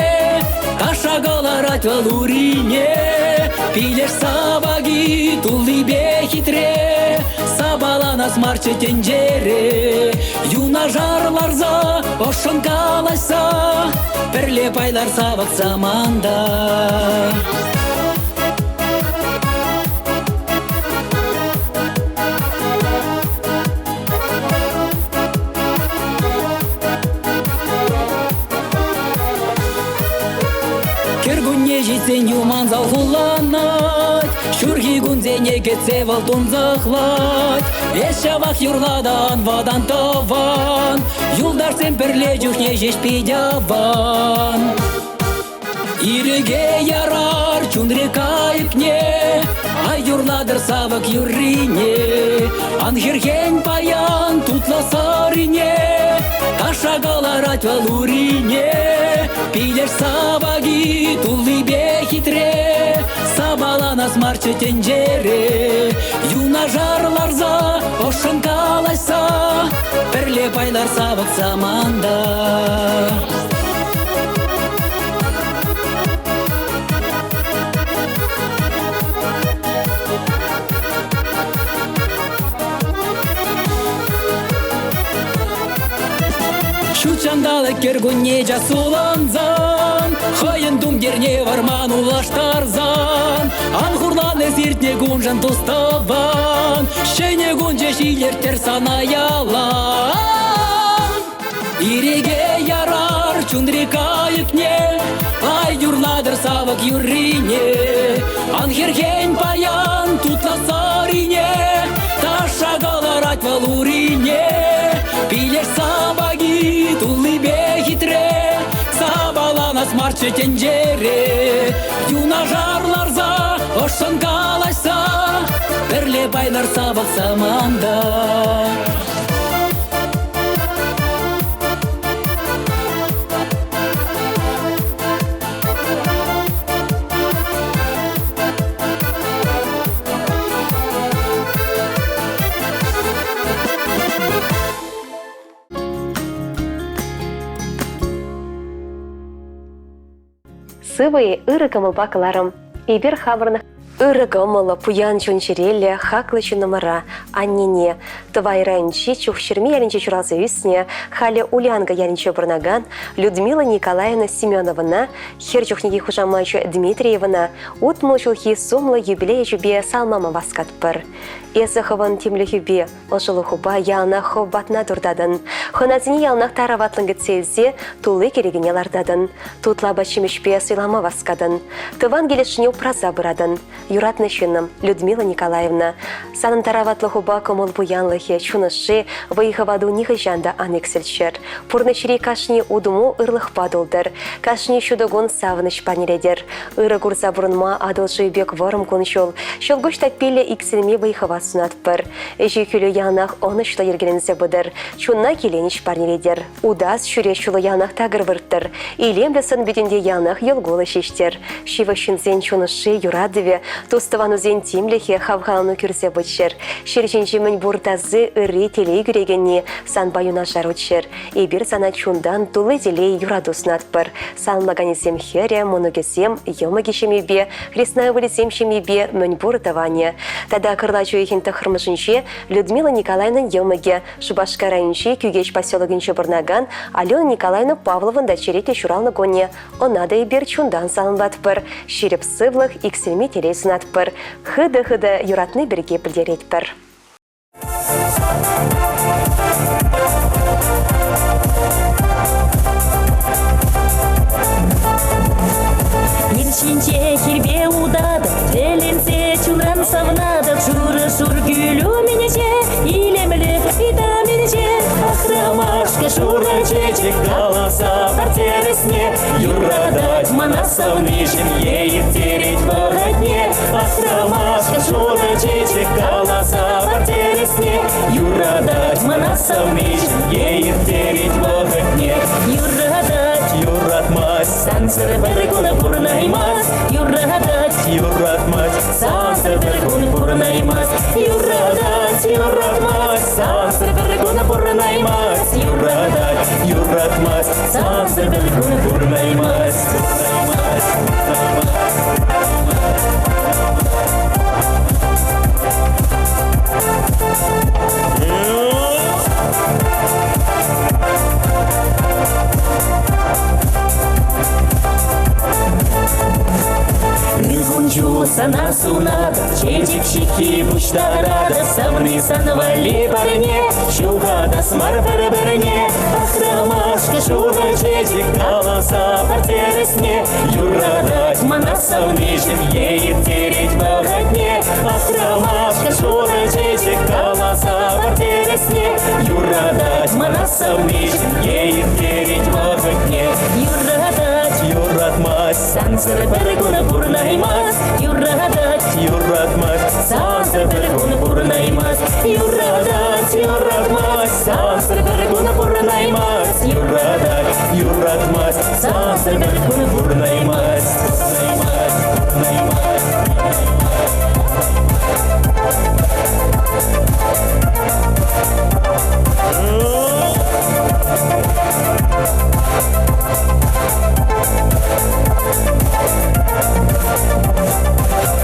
Speaker 13: Ташша кӑларать вӑл урине. Пилеш сапаки туллипе хитре, Сапаланас марччӗ тӗнчере. Юнашар ларса, ӑшшӑн калаҫса, Пӗрле пайлар савӑк саманта. Кӗркунне ҫитсен юман салхулланать, Ҫурхи кунсене кӗтсе вӑл тунсӑхлать. Эс ҫавах юрлатан ватан тӑван, Юлташсем пӗрле чухне ҫеҫ пит аван. Ирӗке ярар чунри кайӑкне, Ай юрлатӑр савӑк юррине. Ан хӗрхен паян тутлӑ сӑрине, Ташша кӑларать вӑл урине. Пилеш сапаки туллипе хитре, Сапаланас марччӗ тӗнчере. Юнашар ларса, ӑшшӑн калаҫса, Пӗрле пайлар савӑк саманта. Ҫут ҫанталӑк кӗркунне час сулӑнсан, Хӑйӗн тумтирне вӑрман улӑштарсан, Ан хурлан эс иртнӗ куншӑн тус-тӑван, Ҫӗнӗ кун ҫеҫ илӗрттӗр сана ялан. Ирӗке ярар чунри кайӑкне, Ай юрлатӑр савӑк юррине. Ан хӗрхен паян тутлӑ сӑрине, Ташша кӑларать вӑл урине. Пилеш сапаки туллипе хитре, Сапаланас марччӗ тӗнчере. Юнашар ларса, ӑшшӑн калаҫса, Пӗрле пайлар савӑк саманта.
Speaker 1: Сывӑ-и, ырӑ кӑмӑлпа кӑларӑм. Эпир хамӑрӑн ырӑ кӑмӑллӑ, пуян чун-чӗреллӗ, хаклӑ ҫыннӑмӑра, аннене, Тӑвай районӗнчи Чухҫырми ялӗнче ҫуралса ӳснӗ, халӗ Улянка ялӗнче пурӑнакан Людмила Николаевна Семеновӑна, хӗр чухнехи хушамачӗ Дмитриевӑна, 60 ҫулхи сумлӑ юбилей ячӗпе саламлама васкатпӑр. Эсӗ хӑвӑн тимлӗхӳпе, ӑшӑлӑхупа яланах хӑв патна туртатӑн. Хӑнасене яланах тараватлӑн кӗтсе илсе тулли кӗрекене лартатӑн. Тутлӑ апат-ҫимӗҫпе сӑйлама васкатӑн. Тӑван килӗшне упраса пыратӑн. Юратнӑ ҫыннӑм, Людмила Николаевна, санӑн тараватлӑхупа кӑмӑл пуянлӑхӗ, чун ӑшши, вӑй-хӑвату нихӑҫан та ан иксӗлччӗр. Пурнӑҫри кашни утӑму ырлӑхпа тултӑр, кашни ҫутӑ кун савӑнӑҫ парнелетӗр. Ырӑ курса пурӑнма Атӑл шывӗ пек вӑрӑм кун-ҫул, ҫӑлкуҫ таппиллӗ иксӗлми вӑй-хӑват сунатпӑр. Ӗҫӳ-хӗлӳ яланах ӑнӑҫлӑ йӗркеленсе пытӑр, чунна киленӗҫ парнелетӗр. Утас, ҫӳрес ҫулу яланах такӑр вырттӑр, илемлӗ сӑн-питӗнте яланах йӑл-кулӑ ҫиҫтӗр. Ҫывӑх ҫынсен чун ӑшши, юратӑвӗ, тус-тӑванусен тимлӗхӗ хавхалану кӳрсе пыччӑр. Ҫӗр ҫинчи мӗнпур таси, ырри, телей кӳрекенни санпа юнашар утчӑр. Эпир сана чунтан тулли телей, юрату сунатпӑр. Саламлаканӗсем хӗрӗ, мӑнукӗсем, йӑмӑкӗ ҫемйипе, хресна ывӑлӗсем ҫемйипе мӗнпур тӑванӗ. Тата кӑрлач уйӑхӗн тӑххӑрмӗшӗнче Людмила Николаевнӑн йӑмӑкӗ, Шупашкар районӗнчи Кӳкеҫ поселокӗнче пурӑнакан Алена Николаевна Павловӑн та черетлӗ ҫуралнӑ кунӗ. Ӑна та эпир чунтан саламлатпӑр, ҫирӗп сывлӑх, иксӗлми телей сунатпӑр, хытӑ-хытӑ юратни пирки пӗлтеретпӗр.
Speaker 10: Ир ҫинче хирпе утатӑп, тӗлӗнсе чунран савнатӑп. Шурӑ-шур кӳл умӗнче, илемлӗ витаминче.
Speaker 5: Ах, ромашка, шурӑ чечек каласа пар тӗрӗсне. Юратать мана савнишӗн е ирттерет вӑхӑтне. Ах, ромашка, шурӑ чечек каласа пар тӗрӗсне. Юратать мана савнишӗн е ирттерет вӑхӑтне.
Speaker 10: Юратать,
Speaker 5: юратмасть,
Speaker 10: сансӑр пӗр кун пурӑнаймасть. Юратать,
Speaker 5: юратмасть,
Speaker 10: сансӑр пӗр кун пурӑнаймасть. Юратать,
Speaker 5: юратмасть, сансӑр пӗр кун пурӑнаймасть. Юратать, юратмасть,
Speaker 10: сансӑр пӗр кун
Speaker 5: пурӑнаймасть. Пурӑнаймасть, пурӑнаймасть.
Speaker 10: Кунчу сана сунатӑп, чечек ҫыххи пуҫтаратӑп, савни сан валли парне, ҫухатас мар пӗр-пӗрне.
Speaker 5: Ах, ромашка, шурӑ чечек, каласа пар тӗрӗсне. Юратать мана савнишӗн е ирттерет вӑхӑтне. Ах, ромашка, шурӑ чечек, каласа пар тӗрӗсне. Юратать мана савнишӗн е ирттерет вӑхӑтне.
Speaker 10: Юратать,
Speaker 5: юратмасть,
Speaker 10: сансӑр пӗр кун пурӑнаймасть. Юратать,
Speaker 5: юратмасть,
Speaker 10: сансӑр пӗр кун пурӑнаймасть. Юратать,
Speaker 5: юратмасть, сансӑр пӗр кун пурӑнаймасть. Юратать, юратмасть,
Speaker 10: сансӑр пӗр кун
Speaker 5: пурӑнаймасть. Пурӑнаймасть, пурӑнаймасть.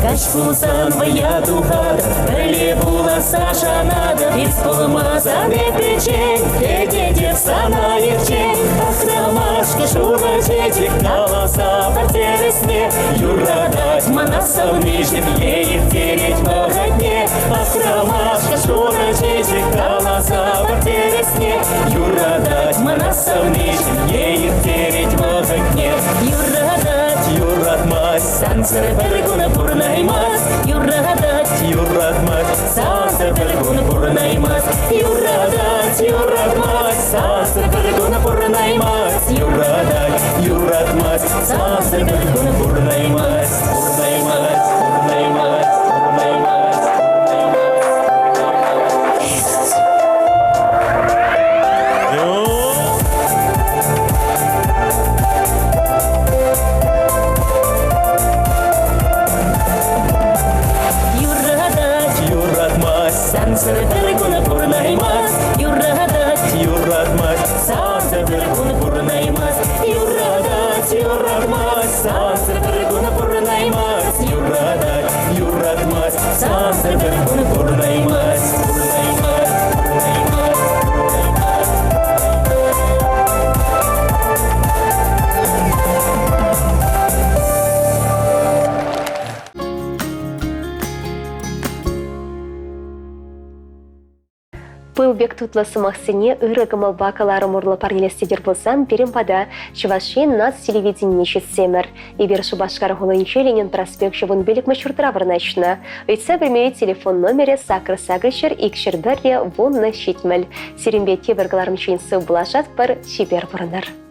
Speaker 10: Каҫ пулсан вӑя тухатӑп, пӗрле пуласса шанатӑп. Эс пулмасан эп пӗччен, кӗтетӗп сана ирччен.
Speaker 5: Ах, ромашка, шурӑ чечек, каласа пар тӗрӗсне. Юратать мана савнишӗн е ирттерет вӑхӑтне. Ах, ромашка, шурӑ чечек, каласа пар тӗрӗсне. Юратать мана савнишӗн е ирттерет вӑхӑтне.
Speaker 10: Юратать,
Speaker 5: юратмасть,
Speaker 10: сансӑр пӗр кун пурӑнаймасть. Юратать,
Speaker 5: юратмасть,
Speaker 10: сансӑр пӗр кун пурӑнаймасть.
Speaker 5: Юратать, юратмасть, сансӑр пӗр кун пурӑнаймасть. Юратать, юратмасть, сансӑр пӗр кун пурӑнаймасть. Пурӑнаймасть, пурӑнаймасть, пурӑнаймасть.
Speaker 10: Юратать,
Speaker 5: юратмасть,
Speaker 10: сансӑр пӗр кун пурӑнаймасть. Юратать,
Speaker 5: юратмасть,
Speaker 10: сансӑр пӗр кун пурӑнаймасть.
Speaker 5: Юратать, юратмасть, сансӑр пӗр кун пурӑнаймасть. Юратать, юратмасть, сансӑр пӗр кун пурӑнаймасть. Пурӑнаймасть.
Speaker 1: Пыл пек тутлӑ сӑмахсене ырӑ кӑмӑлпа кӑларӑм урлӑ парнелес тетӗр пулсан пирӗн пата Чӑваш Ен наци телевиденине ҫитсемӗр. Эпир Шупашкар хулинче Ленин проспекчӗ 15-мӗш ҫуртра вырнаҫнӑ. Ыйтса пӗлме телефон номерӗ сакӑр сакӑр 201 10 70. Сирӗнпе тепӗр кӑларӑмччен сыв пулашатпӑр, чипер пурӑнӑр.